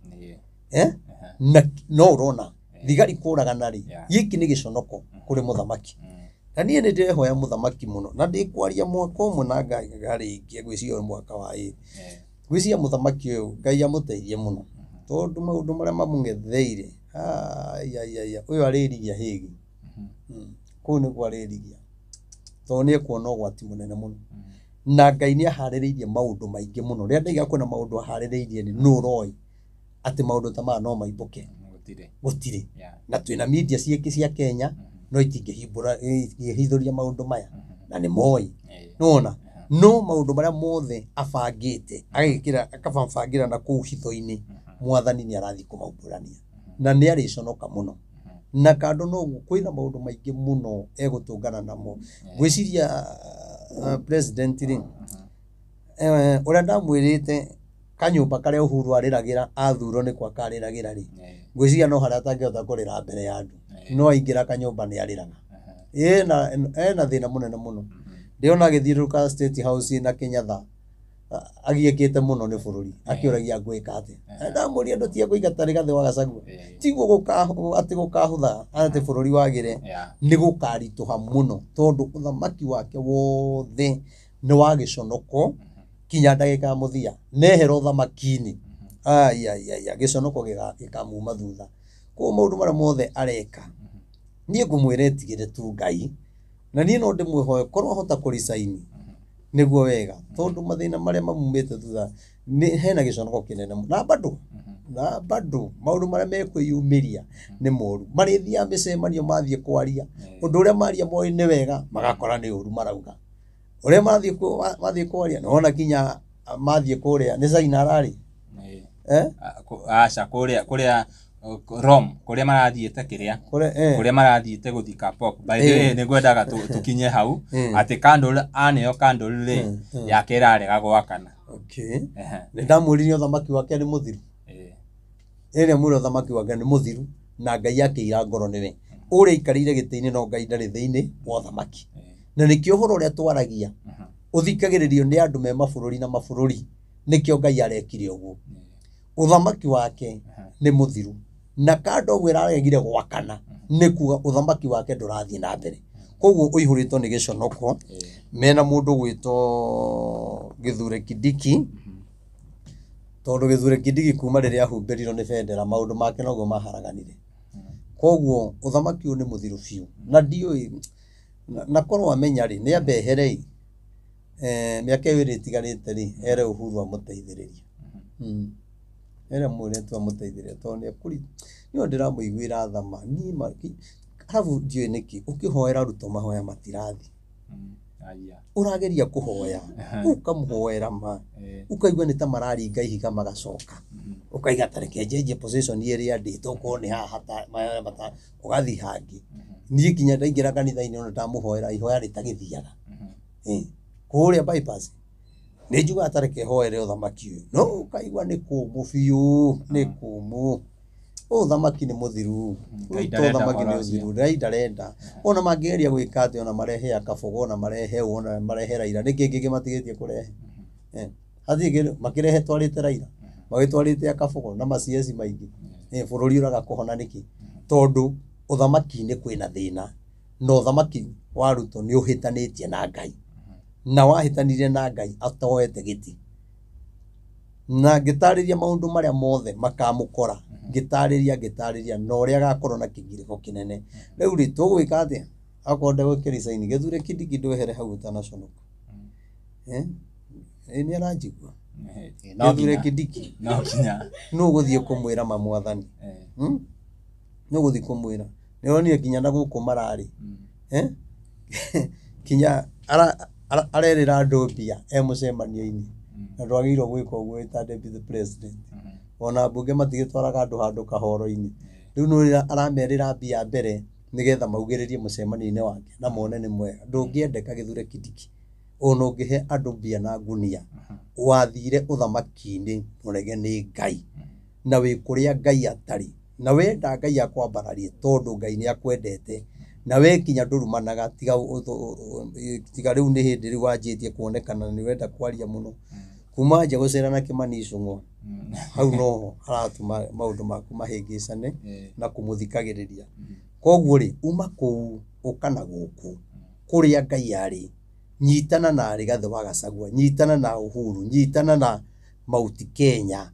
Eh? Na no ũrona thigari kũragana rĩ, gĩkĩ nĩ gĩconoko kũrĩ mũthamaki. Na niĩ nĩ ndĩrehoya mũthamaki mũno, na ndĩkwaria mwaka ũmwe na ngarĩkia ngwĩciria ũyũ nĩ mwaka wa ĩrĩ. Ngwĩciria mũthamaki ũyũ Ngai amũteithie mũno, tondũ maũndũ marĩa mamũng'etheire, aiaiaia, ũyũ arĩrigia hĩgi. Kũu nĩkuo arĩrigia, tondũ nĩ ekuona ũgwati mũnene mũno. Na Ngai nĩ aharĩrĩirie maũndũ maingĩ mũno. Rĩrĩa ndaiga kwĩna maũndũ aharĩrĩirie rĩ, nũ ũroĩ atĩ maũndũ ta maya no maimbũke? Gũtirĩ. Gũtirĩ. Na twĩna media cia Kenya, no itingĩhithũria maũndũ maya, na nĩ moĩ. Nĩwona? No maũndũ marĩa mothe abangĩte, agekĩra, akabangĩra na kũu hitho-inĩ, mwathani nĩ arathiĩ kũmaumbũrania. Na nĩ arĩconoka mũno. Na kando na ũguo, kwĩna maũndũ maingĩ mũno egũtũngana namo. Ngwĩciria president rĩ, ũrĩa ndamwĩrĩte kanyũmba karĩa Uhuru arĩragĩra athurwo nĩ gwaka arĩragĩra rĩ, ngwĩciria no harĩa atangĩhota kũrĩra mbere ya andũ. No aingĩra kanyũmba nĩ arĩraga. Ena thĩna mũnene mũno. Ndĩrona agĩthiũrũrũka State House na Kenyatta agiĩkĩte mũno nĩ bũrũri, akĩũragia ngwĩka atĩa. Ndamũria ndũtige kũingata Rigathĩ wa Gachagua. Tiguo atĩ gũkahũtha atĩ bũrũri wagĩre, nĩ gũkaritũha mũno tondũ ũthamaki wake wothe nĩ wa gĩconoko kinya ndagĩka ya mũthia. Nehera ũthamaki-inĩ, aiaiaia, gĩconoko gĩkamuma thutha. Koguo maũndũ marĩa mothe areka, niĩ ngũmwĩra etigĩre tu Ngai, na niĩ no ndĩmwĩhoe korwo ahota kũricaini nĩguo wega, tondũ mathĩna marĩa mamumĩte thutha nĩ hena gĩconoko kĩnene mũno. Na bado, na bado maũndũ marĩa mekwĩyumĩria nĩ moru. Marĩthiaga mĩcemanio mathiĩ kwaria, ũndũ ũrĩa maria moĩ nĩ wega, magakora nĩ ũru marauga. Ũrĩa mathiĩ kwaria, nĩwona kinya mathiĩ kũrĩa, nĩ China ararĩ? Aca, kũrĩa Rome, kũrĩa marathiĩte kĩrĩa? Kũrĩa marathiĩte gũthika Pope. By the way, nĩ ngwendaga tũkinye hau, atĩ candle, aneo candle rĩ, yake ĩrarega gwakana. Nĩ ndamwĩrire ũthamaki wake nĩ mũthiru. Ĩrĩa mwĩrire ũthamaki wake nĩ mũthiru, na Ngai akĩira ngoro nĩwe. Ũrĩa aikarĩire gĩtĩ-inĩ no Ngai ndarĩ thĩinĩ wa ũthamaki. Na nĩkĩo ũhoro ũrĩa twaragia, ũthikagĩrĩrio nĩ andũ me mabũrũri na mabũrũri, nĩkĩo Ngai arekire ũguo. Ũthamaki wake nĩ mũthiru. Na kando ũguo ĩraregire gwakana, nĩ kuga ũthamaki wake ndũrathiĩ na mbere. Koguo ũihũrĩtwo nĩ gĩconoko, mena mũndũ ũgwĩtwo Gĩthure Kindiki, tondũ Gĩthure Kindiki kuma rĩrĩa ahumbĩrirwo nĩ bendera, maũndũ make noguo maharaganire. Koguo ũthamaki ũyũ nĩ mũthiru biũ. Na ndiũĩ, na korwo amenya rĩ, nĩ ambe ehere ĩ, mĩaka ĩyo ĩrĩ ĩtigarĩte rĩ, ere Uhuru amũteithĩrĩrie. Ere mwĩre tu amũteithĩrĩrie, tondũ nĩ ekũri, niĩ ndĩramũiguĩra tha ma, niĩ ma, arabu ndiũĩ nĩkĩ, ũkĩhoera Ruto mahoya matirathi. Ũrageria kũhoya, ũkamũhoera ma, ũkaigua nĩ ta mararinga ihiga magacoka. Ũkaiga ta reke njenjie position ĩrĩa ndĩ, tokorwo nĩ haha mahoya ũgathiĩ hangĩ. Niĩ nginya ndaingĩra kanitha-inĩ ona ndamũhoera ihoya rĩtagĩthiaga. Kũrĩa bypass, nĩ njugaga ta reke hoere ũthamaki ũyũ, no ũkaigua nĩ kũmũ biũ, nĩ kũmũ. Ũyũ ũthamaki nĩ mũthiru. Ngai Ruto ndarenda ũthamaki nĩ ũhoro ũcio. mũthiru. Ngai ndarenda. Ona mangĩgeria gwĩka atĩa, ona marehe Akabogo, ona marehe ũũ, ona marehe Raila, nĩkĩ kĩngĩ matigĩtie kũrehe? Hatirĩ kĩndũ, makĩrehe twarĩte Raila, magĩtwarĩte Akabogo na ma CS maingĩ. Bũrũri ũraga kũhona nĩkĩ? Tondũ ũthamaki-inĩ kwĩna thĩna, na ũthamaki wa Ruto nĩ ũhĩtanĩtie na Ngai. Na wahĩtanirie na Ngai atoete gĩtĩ. Na ngĩtarĩria maũndũ marĩa mothe makamũkora, ngĩtarĩria na ũrĩa agakorwo na kĩgirĩko kĩnene. Rĩu rĩ, tũgwĩka atĩa? Akorwo ndegũkĩresign, Gĩthure Kindiki ndwehere hau ũtanaconoka. Nĩ aranjigua? Gĩthure Kindiki. No nginya. Nũ ũgũthiĩ kũmwĩra ma mwathani? Nũ ũgũthiĩ kũmwĩra? Nĩ ũronire nginya na gũkũ mararĩ. Kinya arerĩra andũ mbia e mũcemanio-inĩ. Na ndwagĩrĩirwo gwĩka ũguo wĩ ta deputy president. Ona mbunge matigĩtwaraga andũ handũ kahoro-inĩ. Rĩu nĩ aramerĩra mbia mbere nĩgetha maugĩrĩrie mũcemanio-inĩ wake na mone nĩ mwega. Ndũngĩendeka Gĩthure Kindiki. Ona ũngĩhe andũ mbia na ngunia, wathire ũthamaki-inĩ mũrege nĩ Ngai. Na wĩ kũrĩa Ngai atarĩ. Na wenda Ngai akwambararie tondũ Ngai nĩ akwendete. Na we kinya ndũrumanaga tiga tiga rĩu nĩ hĩndĩ rĩu wanjĩtie kuonekana nĩ ũrenda kwaria mũno. Kuma wanjia gũcera na Kĩmani Ichung'wa, hau noho haratũma maũndũ maku mahĩngĩcane na kũmũthikagĩrĩria. Koguo rĩ, uma kũu ũka na gũkũ kũrĩa Ngai arĩ, nyitana na Rigathĩ wa Gachagua, nyitana na Uhuru, nyitana na Mount Kenya,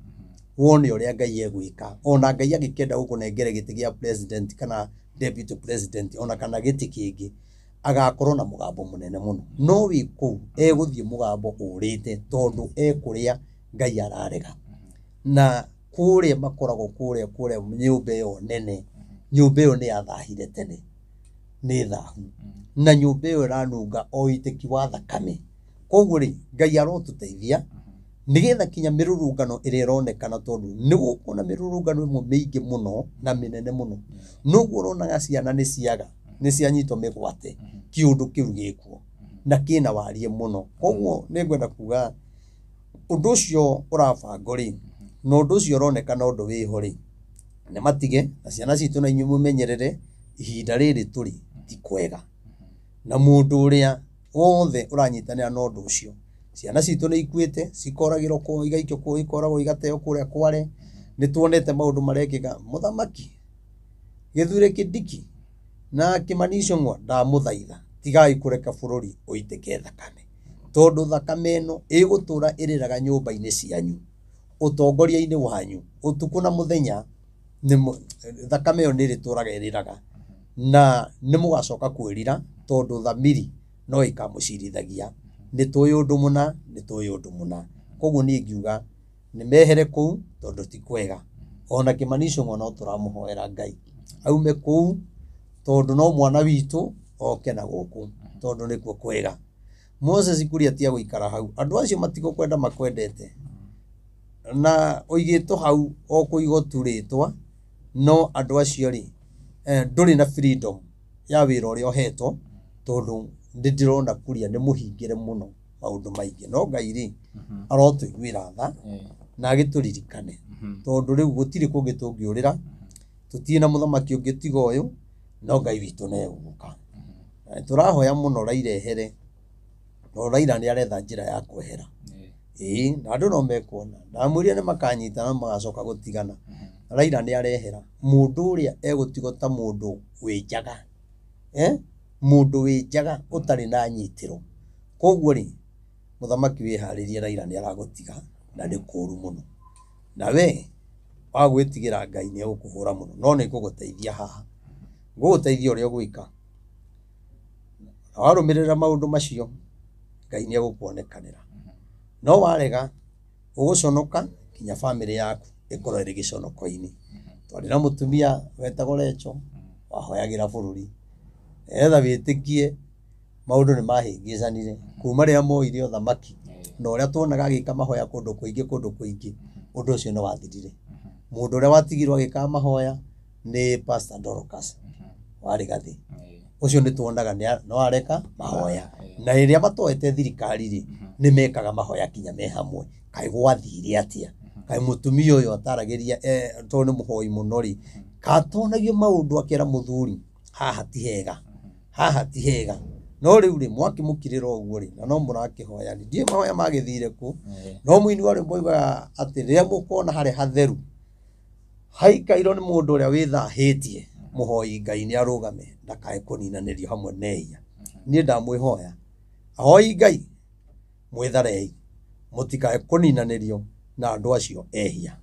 wone ũrĩa Ngai egwĩka. Ona Ngai angĩkĩenda gũkũnengere gĩtĩ gĩa president kana deputy president ona kana gĩtĩ kĩngĩ, agakorwo na mũgambo mũnene mũno. No wĩ kũu egũthiĩ mũgambo ũrĩte tondũ ekũrĩa Ngai ararega. Na kũrĩa makoragwo kũrĩa kũrĩa nyũmba ĩyo nene, nyũmba ĩyo nĩ yathahire tene, nĩ thahu. Na nyũmba ĩyo ĩranunga o ũitĩki wa thakame. Koguo rĩ, Ngai arotũteithia nĩgetha kinya mĩrũrũngano ĩrĩa ĩronekana, tondũ nĩ gũkorwo na mĩrũrũngano ĩmwe mĩingĩ mũno na mĩnene mũno, noguo ũronaga ciana nĩ ciaga, nĩ cianyitwo mĩgwate, kĩũndũ kĩu gĩkuo na kĩna warie mũno. Koguo nĩ ngwenda kuga ũndũ ũcio ũrabangwo rĩ, na ũndũ ũcio ũronekana ũndũ wĩho rĩ, nĩ matige na ciana citũ na inyuĩ mũmenyerere ihinda rĩrĩ tũrĩ ti kwega. Na mũndũ ũrĩa wothe ũranyitanĩra na ũndũ ũcio, ciana citũ nĩ ikuĩte, cikoragĩrwo kũu, igaikio kũu, ikoragwo igateo kũrĩa Kware. Nĩ tuonete maũndũ marekĩka. Mũthamaki Gĩthure Kindiki na Kĩmani Ichung'wa, ndamũthaitha tigai kũreka bũrũri ũitĩke thakame, tondũ thakame ĩno ĩgũtũra ĩrĩraga nyũmba-inĩ cianyu, ũtongoria-inĩ wanyu, ũtukũ na mũthenya, thakame ĩyo nĩ ĩrĩtũraga ĩrĩraga, na nĩ mũgacoka kwĩrira, tondũ thamiri no ĩkamũcirithagia. Nĩ tũĩ ũndũ mũna, nĩ tũĩ ũndũ mũna. Koguo niĩ ngiuga nĩ mehere kũu tondũ ti kwega. Ona Kĩmani Ichung'wa no tũramũhoera Ngai aume kũu, tondũ no mwana witũ oke na gũkũ, tondũ nĩkuo kwega. Moses Kuria tiga gũikara hau, andũ acio matigũkwenda makwendete, na ũigĩtwo hau o kũigwo tu rĩtwa, no andũ acio rĩ, ndũrĩ na freedom ya wĩra ũrĩa ũhetwo, tondũ nĩ ndĩrona Kuria nĩ mũhingĩre mũno maũndũ maingĩ. No Ngai rĩ, arotũiguĩra tha na agĩtũririkane, tondũ rĩu gũtirĩ kũngĩ tũngĩũrĩra, tũtirĩ na mũthamaki ũngĩ tiga ũyũ, no Ngai witũ no egũka. Na tũrahoya mũno Raila ehere, no Raila nĩ aretha njĩra ya kwehera. Ĩĩ, na andũ no mekuona. Ndamwĩrire nĩ makanyitana magacoka gũtigana. Raila nĩ arehera. Mũndũ ũrĩa egũtigwo ta mũndũ wĩ njaga. Mũndũ wĩ njaga ũtarĩ na nyitĩro. Koguo rĩ, mũthamaki wĩharĩrie, Raila nĩ aragũtiga na nĩ kũũru mũno. Na we wa gwĩtigĩra Ngai nĩ egũkũhũra mũno, no nĩ ngũgũteithia haha. Ngũgũteithia ũrĩa ũgwĩka. Na warũmĩrĩra maũndũ macio, Ngai nĩ egũkuonekanĩra. No warega, ũgũconoka nginya bamĩrĩ yaku ĩkorwo ĩrĩ gĩconoko-inĩ. Twarĩ na mũtumia wetagwo Recho, wahoyagĩra bũrũri. Nĩgetha wĩtĩkie maũndũ nĩ mahĩngĩcanire kuma rĩrĩa moire ũthamaki, na ũrĩa tuonaga agĩka mahoya kũndũ kũingĩ kũndũ kũingĩ, ũndũ ũcio nĩ wathirire. Mũndũ ũrĩa watigirwo agĩka mahoya nĩ Pastor Dorcas wa Rigathĩ. Ũcio nĩ tuonaga no areka mahoya. Na rĩrĩa matoete thirikari rĩ, nĩ mekaga mahoya kinya me hamwe. Kaĩ gwathire atĩa? Kaĩ mũtumia ũyũ ataragĩria, tondũ nĩ mũhoi mũno rĩ, katonagio maũndũ akera mũthuri haha ti hega, haha ti hega. No rĩu rĩ, mwakĩmũkirĩra ũguo rĩ, na no mũrakĩhoya rĩ, ndiũĩ mahoya magĩthire kũ. No mũini wa rwĩmbo oigaga atĩ rĩrĩa mũkona harĩa hatheru haikairwo nĩ mũndũ ũrĩa wĩthahĩtie, mũhoi Ngai nĩ arũgame ndakae kũninanĩrio hamwe na ehia. Niĩ ndamwĩhoya, ahoi Ngai mwĩtharei, mũtikae kũninanĩrio na andũ acio ehia.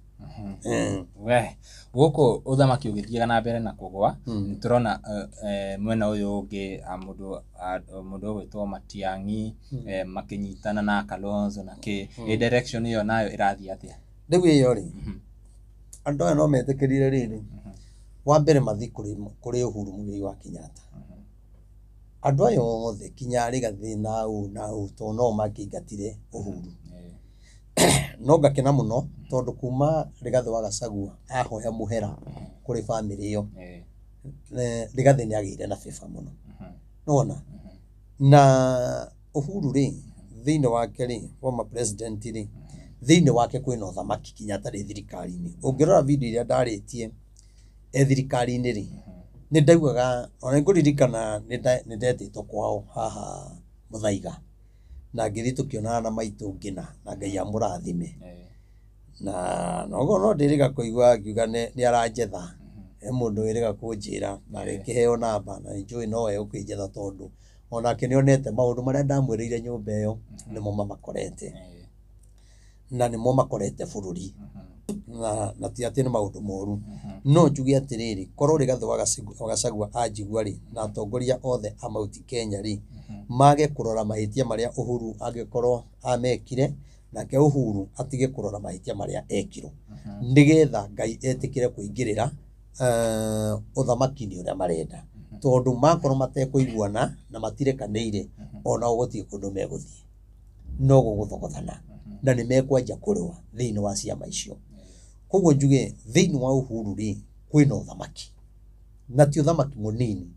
We gũkũ ũthamaki ũgĩthiaga na mbere na kũgwa, nĩ tũrona mwena ũyũ ũngĩ mũndũ ũgwĩtwo Matiang'i makĩnyitana na Kalonzo na kĩ. Ĩ direction ĩyo nayo ĩrathiĩ atĩa? Rĩu ĩyo rĩ, andũ aya no metĩkĩrire rĩrĩ, wa mbere mathiĩ kũrĩ Uhuru Muigai wa Kenyatta. Andũ aya othe kinya Rigathĩ na ũ na ũ, tondũ no makĩingatire Uhuru. No ngakena mũno tondũ kuma Rigathĩ wa Gachagua ahoya mũhera kũrĩ bamĩrĩ ĩyo, Rigathĩ nĩ agĩire na favor mũno. Nĩwona? Na Uhuru rĩ, thĩinĩ wake rĩ, former president rĩ, thĩinĩ wake kwĩna ũthamaki kinya atarĩ thirikari-inĩ. Ũngĩrora video iria ndarĩtie e thirikari-inĩ rĩ, Nĩ ndaugaga ona nĩngũririkana nĩ ndetĩtwo kwao haha Mũthaiga na ngĩthiĩ tũkĩonana na maitũ ngĩna na Ngai amũrathime. Na noguo no ndĩrĩga kũigua akiuga nĩ aranjetha, he mũndũ wĩrĩga kũnjĩra na rĩkĩheo namba na nĩnjũĩ nowe ũkĩnjetha tondũ onake nĩonete maũndũ marĩa ndamwĩrĩire nyũmba ĩyo nĩmo mamakorete na nĩmo makorete bũrũri na ti atĩ nĩ maũndũ moru. No njuge atĩrĩrĩ, korwo Rigathĩ wa Gachagua anjigua rĩ na atongoria othe a Mount Kenya rĩ, mage kũrora mahĩtia marĩa Uhuru angĩkorwo amekire, nake Uhuru atige kũrora mahĩtia marĩa ekirwo, nĩgetha Ngai etĩkĩre kũingĩrĩra ũthamaki-inĩ ũrĩa marenda. Tondũ makorwo matekũiguana na matirekanĩire, onao gũtirĩ kũndũ megũthiĩ, no gũgũthogothana na nĩ mekwanjia kũrũa thĩinĩ wa ciama icio. Koguo njuge thĩinĩ wa Uhuru rĩ kwĩna ũthamaki na ti ũthamaki mũnini.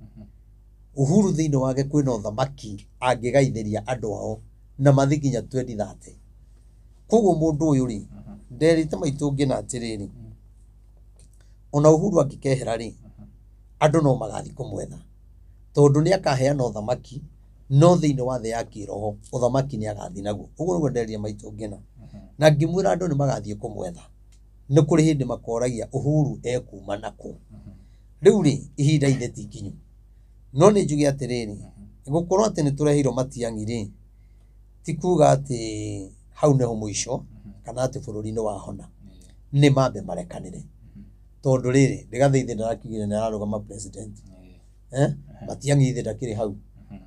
Uhuru thĩinĩ wake kwĩna ũthamaki angĩgaithĩria andũ ao na mathiĩ nginya 2030. Koguo mũndũ ũyũ rĩ, nderĩte maitũ ngĩna atĩrĩrĩ, ona Uhuru angĩkehera rĩ, andũ no magathiĩ kũmwetha tondũ nĩ akaheana ũthamaki, no thĩinĩ wa thĩ ya kĩroho ũthamaki nĩ agathiĩ naguo. Ũguo nĩguo nderire maitũ ngĩna na ngĩmwĩra andũ nĩ magathiĩ kũmwetha. Nĩ kũrĩ hĩndĩ makoragia Uhuru ekuma nakũ. Rĩu rĩ, ihinda ithe ti ikinyu. No nĩ njuge atĩrĩrĩ, gũkorwo atĩ nĩ tũreheirwo Matiang'i rĩ, ti kuga atĩ hau nĩho mũico kana atĩ bũrũri nĩ wahona. Nĩ mambe marekanĩre. Tondũ rĩrĩ, Rigathĩ ithe ndarakiugire nĩ ararũgama president. Matiang'i ithe ndakĩrĩ hau.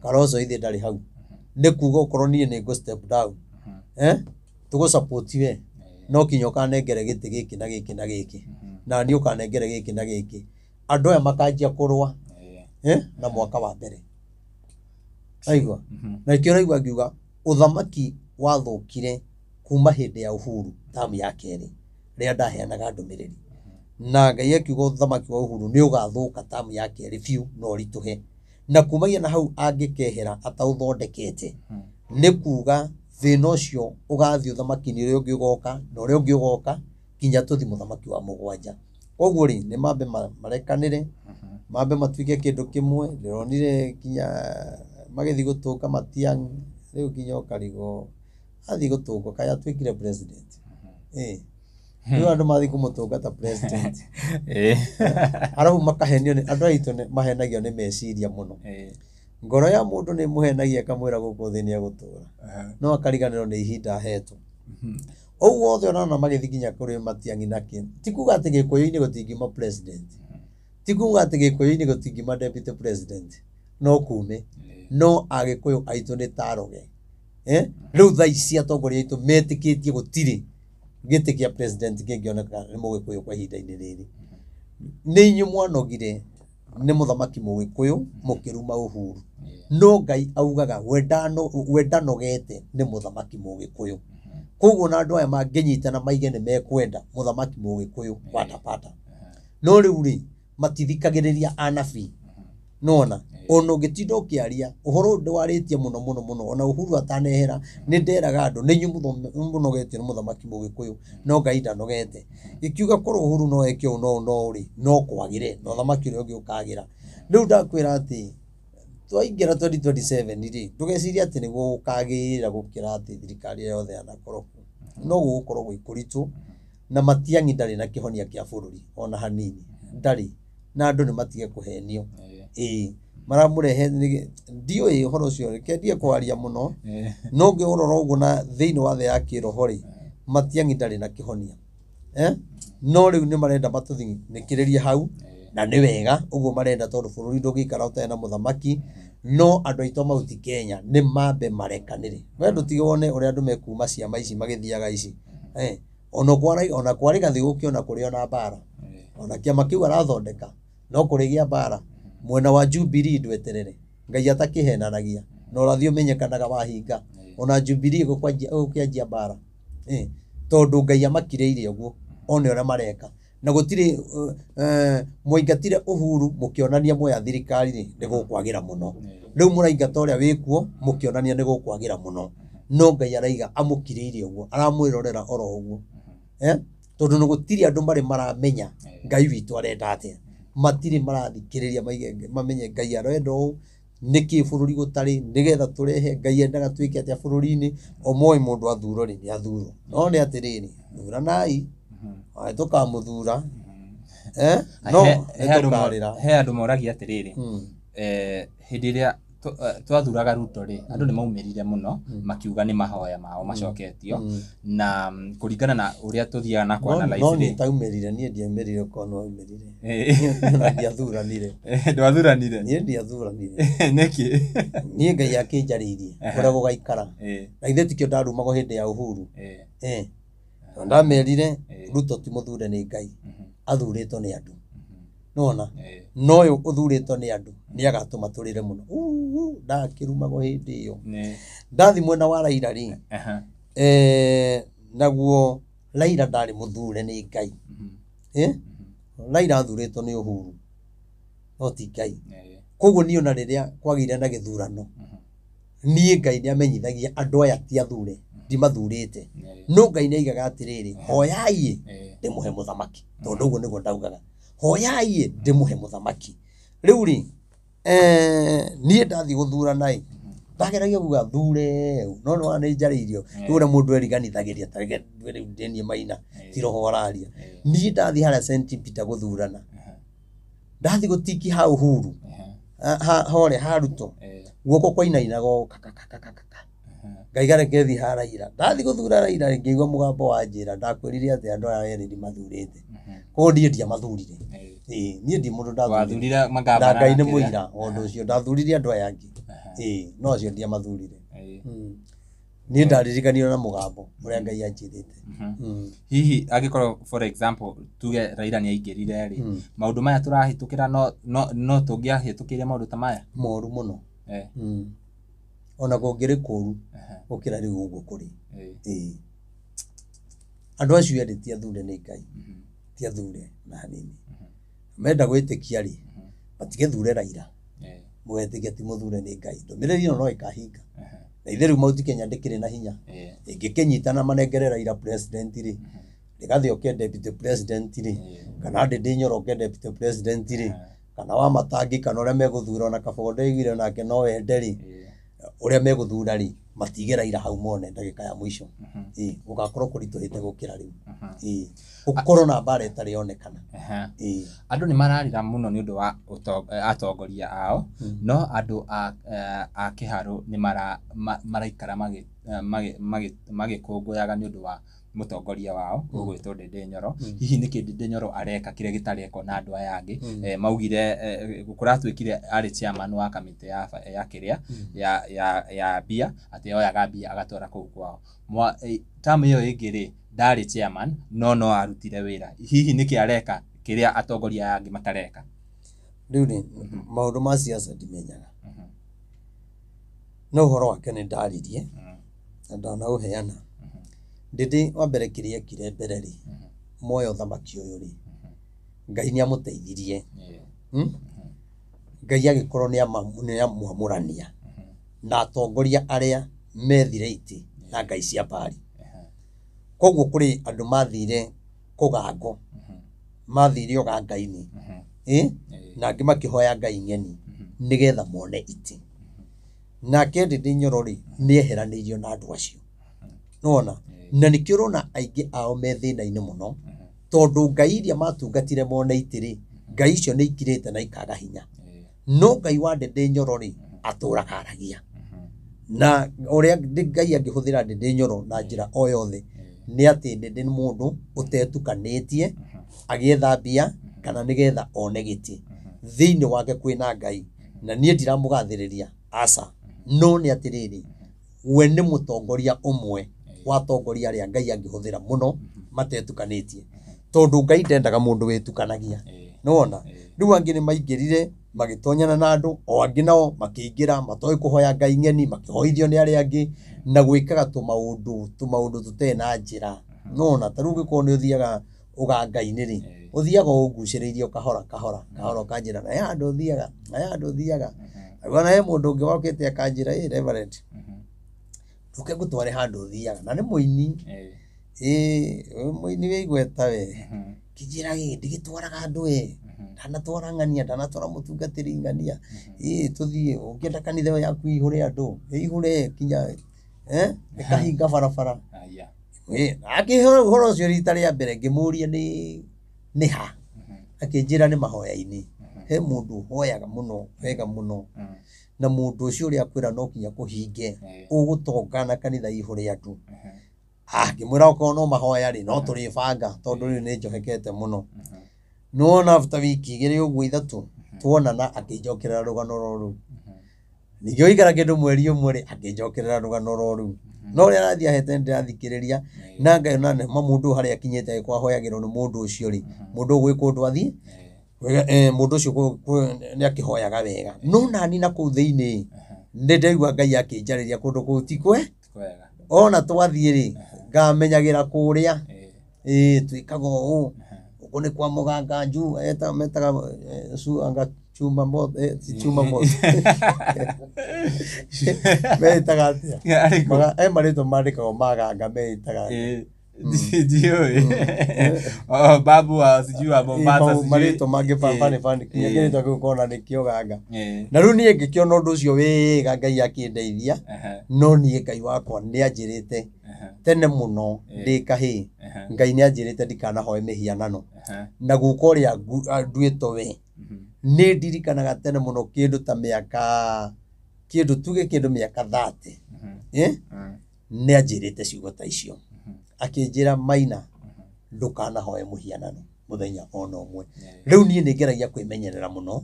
Kalonzo ithe ndarĩ hau. Nĩ kuga okorwo niĩ nĩ ngũ step down. Tũgũ support we. No kinya ũkanengere gĩtĩ gĩkĩ na gĩkĩ na gĩkĩ. Na niĩ ũkanengere gĩkĩ na gĩkĩ. Andũ aya makanjia kũrũa na mwaka wa mbere. Aigua? Na nĩkĩo ũraigua ngiuga ũthamaki wathũkire kuma hĩndĩ ya Uhuru tamu ya kerĩ rĩrĩa ndaheanaga ndũmĩrĩri. Na Ngai akiuga ũthamaki wa Uhuru nĩ ũgathũka tamu ya kerĩ biũ na ũritũhe. Na kumagia na hau angĩkehera ataũthondekete, nĩ kuga thĩna ũcio ũgathiĩ ũthamaki-inĩ ũrĩa ũngĩ ũgoka na ũrĩa ũngĩ ũgoka nginya tũthiĩ mũthamaki wa mũgwanja. Koguo rĩ, nĩ mambe marekanĩre, mambe matuĩke kĩndũ kĩmwe. Ndĩronire nginya magĩthiĩ gũtũnga Matiang'i, rĩu nginya ũkarigwo athiĩ gũtũngwo kaĩ atuĩkire president. Rĩu andũ mathiĩ kũmũtũnga ta president. Arabu makahenio nĩ andũ aitũ nĩ mahenagio nĩ meciria mũno. Ngoro ya mũndũ nĩ ĩmũhenagia ĩkamwĩra gũkũ thĩ nĩ egũtũra. No akariganĩrwo nĩ ihinda ahetwo. Ũguo wothe ũrona magĩthiĩ nginya kũrĩ Matiang'i na kĩ. Ti kuga atĩ Gĩkũyũ-inĩ gũtingiuma president. Ti kuga atĩ Gĩkũyũ-inĩ gũtingiuma deputy president. No kume. No Agĩkũyũ aitũ nĩ taroge. Rĩu thaa ici atongoria aitũ metĩkĩtie gũtirĩ gĩtĩ kĩa president kĩngĩoneka nĩ Mũgĩkũyũ kwa ihinda-inĩ rĩrĩ. Nĩ inyuĩ mwanogire nĩ mũthamaki Mũgĩkũyũ mũkĩruma Uhuru. No Ngai augaga we ndanogete nĩ mũthamaki Mũgĩkũyũ. Koguo na andũ aya mangĩnyitana maige nĩ mekwenda mũthamaki Mũgĩkũyũ watapata. No rĩu rĩ, matithikagĩrĩria anabii. Nona ona ũngĩtinda ũkĩaria ũhoro ũyũ ndwarĩtie mũno mũno mũno, ona Uhuru atanehera nĩ nderaga andũ nĩ inyuĩ mũnogetio nĩ mũthamaki Mũgĩkũyũ, no Ngai ndanogete. Gĩkiuga korwo Uhuru no eke ũũ no ũũ no ũũ rĩ, no kwagĩre na ũthamaki ũrĩa ũngĩ ũkagĩra. Rĩu ndakwĩra atĩ twaingĩra 2027 rĩ, ndũgecirie atĩ nĩguo gũkagĩra gũkĩra atĩ thirikari ĩrĩa yothe yanakorwo kuo. No gũgũkorwo gwĩ kũritũ na Matiang'i ndarĩ na kĩhonia kĩa bũrũri ona hanini, ndarĩ. Na andũ nĩ matige kũhenio. Ĩĩ, maramũrehe ndiũĩ ũhoro ũcio, reke ndige kwaria mũno. No ngĩũrora ũguo na thĩinĩ wa thĩ ya kĩroho rĩ, Matiang'i ndarĩ na kĩhonia. No rĩu nĩ marenda matũthinĩkĩrĩrie hau, na nĩ wega ũguo marenda tondũ bũrũri ndũngĩikara ũtarĩ na mũthamaki. No andũ aitũ a Mount Kenya nĩ mambe marekanĩre. We ndũtige wone ũrĩa andũ mekuma ciama ici magĩthiaga ici. Ona kwa Rigathĩ gũkĩona kũrĩ ona mbara. Ona kĩama kĩu arathondeka no kũrĩ gĩa mbara. Mwena wa Jubilee ndweterere. Ngai atakĩhenanagia. Na ũrathi ũmenyekanaga wahinga. Ona Jubilee ĩgũkĩanjia mbara. Tondũ Ngai amakirĩire ũguo one ũrĩa mareka. Na gũtirĩ mwaingatire Uhuru mũkĩonania mwoya thirikari rĩ, nĩ gũkwagĩra mũno. Rĩu mũraingata ũrĩa wĩkuo mũkĩonania nĩ gũkwagĩra mũno. No Ngai araiga amũkirĩire ũguo, aramwĩrorera oro ũguo. Tondũ nĩ gũtirĩ andũ marĩ maramenya Ngai witũ arenda atĩa. Matirĩ marathikĩrĩria maige mamenye Ngai arenda ũũ, nĩkĩ bũrũri gũtarĩ, nĩgetha tũrehe Ngai endaga twĩke atĩa bũrũri-inĩ. O moĩ mũndũ athurwo rĩ, nĩ athurwo. No nĩ atĩrĩrĩ, thuranai, nĩ tũkamũthura. Eh? No He nĩ andũ tũkarĩra. he andũ moragia atĩrĩrĩ, hĩndĩ ĩrĩa twathuraga Ruto rĩ, andũ nĩ maumĩrire mũno makiuga nĩ mahoya mao macoketio, na kũringana na ũrĩa tũthiaga na No kũ-analyze no niĩ rĩ, taumĩrire, niĩ ndiaumĩrire korwo nĩ waumĩrire. Eh, Niĩ ona ndiathuranire. Ndwathuranire? Niĩ ndiathuranire. Nĩkĩ? Niĩ Ngai akĩnjarĩirie ũrĩa gũgaikara. Na githĩ tikĩo ndarumagwo hĩndĩ ya Uhuru. Eh. Na ndamerire Ruto ti mũthure nĩ Ngai, athurĩtwo nĩ andũ. Nĩwona? No ũyũ ũthurĩtwo nĩ andũ nĩ agatũma tũrĩre mũno. Uu, ndakĩrumagwo hĩndĩ ĩyo. Ndathi mwena wa Raila rĩ, naguo Raila ndarĩ mũthure nĩ Ngai. Eh? Raila athurĩtwo nĩ Uhuru no ti Ngai. Koguo niĩ ona rĩrĩa kwagĩire na gĩthurano, niĩ Ngai nĩ amenyithagia andũ aya ti athure, ndimathurĩte. No Ngai nĩ aigaga atĩrĩrĩ, hoyai ndĩmũhe mũthamaki, tondũ ũguo nĩguo ndaugaga, hoyai ndĩmũhe mũthamaki. Rĩu rĩ, niĩ ndathiĩ gũthurana ĩ, ndageragia kuga thure, no nĩ wona nĩ njarĩirio, rĩu ũrĩa mũndũ eriganithagĩria ta reke ndue rĩu ndĩ niĩ Maina, ti roho araria. Niĩ ndathiĩ harĩa St Peter gũthurana, ndathiĩ gũtiki ha Uhuru, horĩa ha Ruto, guoko kwainainaga o kakakakakaka. Ngaiga reke thiĩ ha Raila. Ndathiĩ gũthura Raila rĩ, ngĩigua mũgambo wanjĩra ndakwĩrire atĩ andũ aya erĩ ndimathurĩte. Koguo niĩ ndiamathurire. Ĩĩ, niĩ ndi mũndũ ndathurire. Wathurire Na magavana Ngai nĩ na kĩrĩa? mũira wa ũndũ ũcio. Ndathurire andũ aya angĩ. Ĩĩ, no acio ndiamathurire. Niĩ ndaririkanire na mũgambo ũrĩa Ngai anjĩrĩte. Hihi angĩkorwo for example tuge Raila nĩ aingĩrire rĩ, maũndũ maya tũrahĩtũkĩra no tũngĩahĩtũkĩire maũndũ ta maya? Moru mũno. Ona kũngĩrĩ kũru gũkĩra rĩu ũguo kũrĩ. Ĩĩ. Andũ acio erĩ ti athure nĩ Ngai. Ti athure na hanini. Menda gwĩtĩkia rĩ, matigĩthure Raila. Mũgetĩkia ti mũthure nĩ Ngai. Ndũmĩrĩri ĩno no ĩkahinga. Na ithe rĩu Mount Kenya ndĩkĩrĩ na hinya. Ĩngĩkĩnyitana manengere Raila president rĩ, Rigathĩ oke deputy president rĩ, kana Ndindi Nyoro oke deputy president rĩ, kana Wamatangi kana ũrĩa megũthura ona Kabogo ndaiguire nake no wende rĩ, ũrĩa megũthura rĩ, matige Raila hau mone ndagĩka ya mũico. Ĩĩ, gũgakorwo kũritũhĩte gũkĩra rĩu. Ĩĩ, gũkorwo na mbara ĩtarĩ yonekana. Ĩĩ. Andũ nĩ mararĩra mũno nĩ ũndũ wa atongoria ao, no andũ a Kĩharũ nĩ maraikara magĩkũngũyaga nĩ ũndũ wa mũtongoria wao ũgwĩtwo Ndindi Nyoro. Hihi nĩkĩ Ndindi Nyoro areka kĩrĩa gĩtarekwo na andũ aya angĩ? Maugire kũratuĩkire arĩ chairman wa kamĩtĩ ya kĩrĩa ya mbia, atĩ oyaga mbia agatwara kũu kwao. Term ĩyo ĩngĩ rĩ, ndarĩ chairman no no arutire wĩra. Hihi nĩkĩ areka kĩrĩa atongoria aya angĩ matareka? Rĩu rĩ, maũndũ ma siasa ndimenyaga. No ũhoro wake nĩ ndaririe na ndanaũheana. Ndindi wa mbere kĩrĩa ekire mbere rĩ, moya ũthamaki ũyũ rĩ, Ngai nĩ amũteithirie. Ngai agĩkorwo nĩ amwamũrania na atongoria arĩa methire itĩ na ngai cia Baali. Koguo kũrĩ andũ mathire kũgango, mathire ũganga-inĩ, na angĩ makĩhoya ngai ng'eni nĩgetha mone itĩ. Nake Ndindi Nyoro rĩ, nĩ eheranĩirio na andũ acio. Nĩwona? Na nĩkĩo ũrona aingĩ ao me thĩna-inĩ mũno, tondũ ngai iria matungatire mone itĩ rĩ, ngai icio nĩ ikirĩte na ikaga hinya. No Ngai wa Ndindi Nyoro rĩ, atũraga aragia. Na ũrĩa Ngai angĩhũthĩra Ndindi Nyoro na njĩra o yothe, nĩ atĩ Ndindi nĩ mũndũ ũtetukanĩtie agĩetha mbia kana nĩgetha one gĩtĩ. Thĩinĩ wake kwĩna Ngai. Na niĩ ndiramũgathĩrĩria, aca. No nĩ atĩrĩrĩ, we nĩ mũtongoria ũmwe wa atongoria arĩa Ngai angĩhũthĩra mũno matetukanĩtie. Tondũ Ngai ndendaga mũndũ wĩtukanagia. Nĩwona? Rĩu angĩ nĩ maingĩrire magĩtonyana na andũ, o angĩ nao makĩingĩra matoĩ kũhoya Ngai ng'eni, makĩhoithio nĩ arĩa angĩ, na gwĩkaga tũmaũndũ tũtarĩ na njĩra. Nĩwona? Ta rĩu ũngĩkorwo nĩ ũthiaga ũganga-inĩ rĩ, ũthiaga ũgucĩrĩirio kahora kahora kahora ũkanjĩra na he handũ ũthiaga, na he handũ ũthiaga. Ona he mũndũ ũngĩ wokĩte akanjĩra, ĩ Reverend, ũke ngũtware handũ ũthiaga, na nĩ mũini. Ĩĩ, mũini wĩ igweta we. Kĩnjĩra ĩ, ndĩgĩtwaraga andũ we. Ndanatwara ng'ania, ndanatwara mũtungatĩri ng'ania, ĩĩ tũthiĩ, ũngĩenda kanitha ĩyo yaku ĩihũre andũ, ĩihũre kinya ĩkahinga barabara. Aya. Ĩĩ, akĩhe ũhoro ũcio rita rĩa mbere ngĩmũria nĩ ha, akĩnjĩra nĩ mahoya-inĩ. He mũndũ ũhoyaga mũno wega mũno, na mũndũ ũcio ũrĩa akwĩra no kinya kũhinge, ũgũtonga na kanitha ĩihũre andũ. Ah, ngĩmwĩra okorwo no mahoya rĩ, no tũrĩbanga tondũ rĩu nĩ njohekete mũno. Nĩwona after wiki igĩrĩ ũguo ithatũ, tuonana akĩnjokerera rũgano rũu. Ningĩ gũikara kĩndũ mweri ũmwe rĩ, akĩnjokerera rũgano rũu. No ũrĩa arathiĩ ahete nĩndĩrathikĩrĩria, na ngona nĩma mũndũ ũyũ harĩa akinyĩte angĩkorwo ahoyagĩrwo nĩ mũndũ ũcio rĩ, mũndũ ũyũ gwĩ kũndũ athiĩ, mũndũ ũcio nĩ akĩhoyaga wega. No nani na kũu thĩinĩ, nĩ ndaigua Ngai akĩnjarĩria kũndũ kũu ti kwe, Kwega. ona twathiĩ rĩ, ngamenyagĩra kũrĩa, ĩĩ twĩkaga ũũ, gũkũ nĩ kwa mũganga njuu, metaga anga chuma moto, ti chuma moto. Meĩtaga atĩa? He marĩtwa mandĩkagwo maganga meĩtaga. Ndiũĩ. Oh, babu wa sijui wa Mombasa sijui. Marĩtwa mangĩ bani bani, kinya kĩrĩtwa kĩu ũkona nĩkĩo ganga. Na rĩu niĩ ngĩkĩona ũndũ ũcio wega Ngai akĩndeithia, no niĩ Ngai wakwa nĩ anjĩrĩte tene mũno ndĩ kahĩĩ, Ngai nĩ anjĩrĩte ndikanahoe mĩhianano. Na guka ũrĩa nduĩtwo we, nĩ ndirikanaga tene mũno kĩndũ ta mĩaka, kĩndũ tuge kĩndũ mĩaka 30, nĩ anjĩrĩte ciugo ta icio. Akĩnjĩra Maina, ndũkanahoe mũhianano mũthenya ona ũmwe. Rĩu niĩ nĩ ngeragia kwĩmenyerera mũno,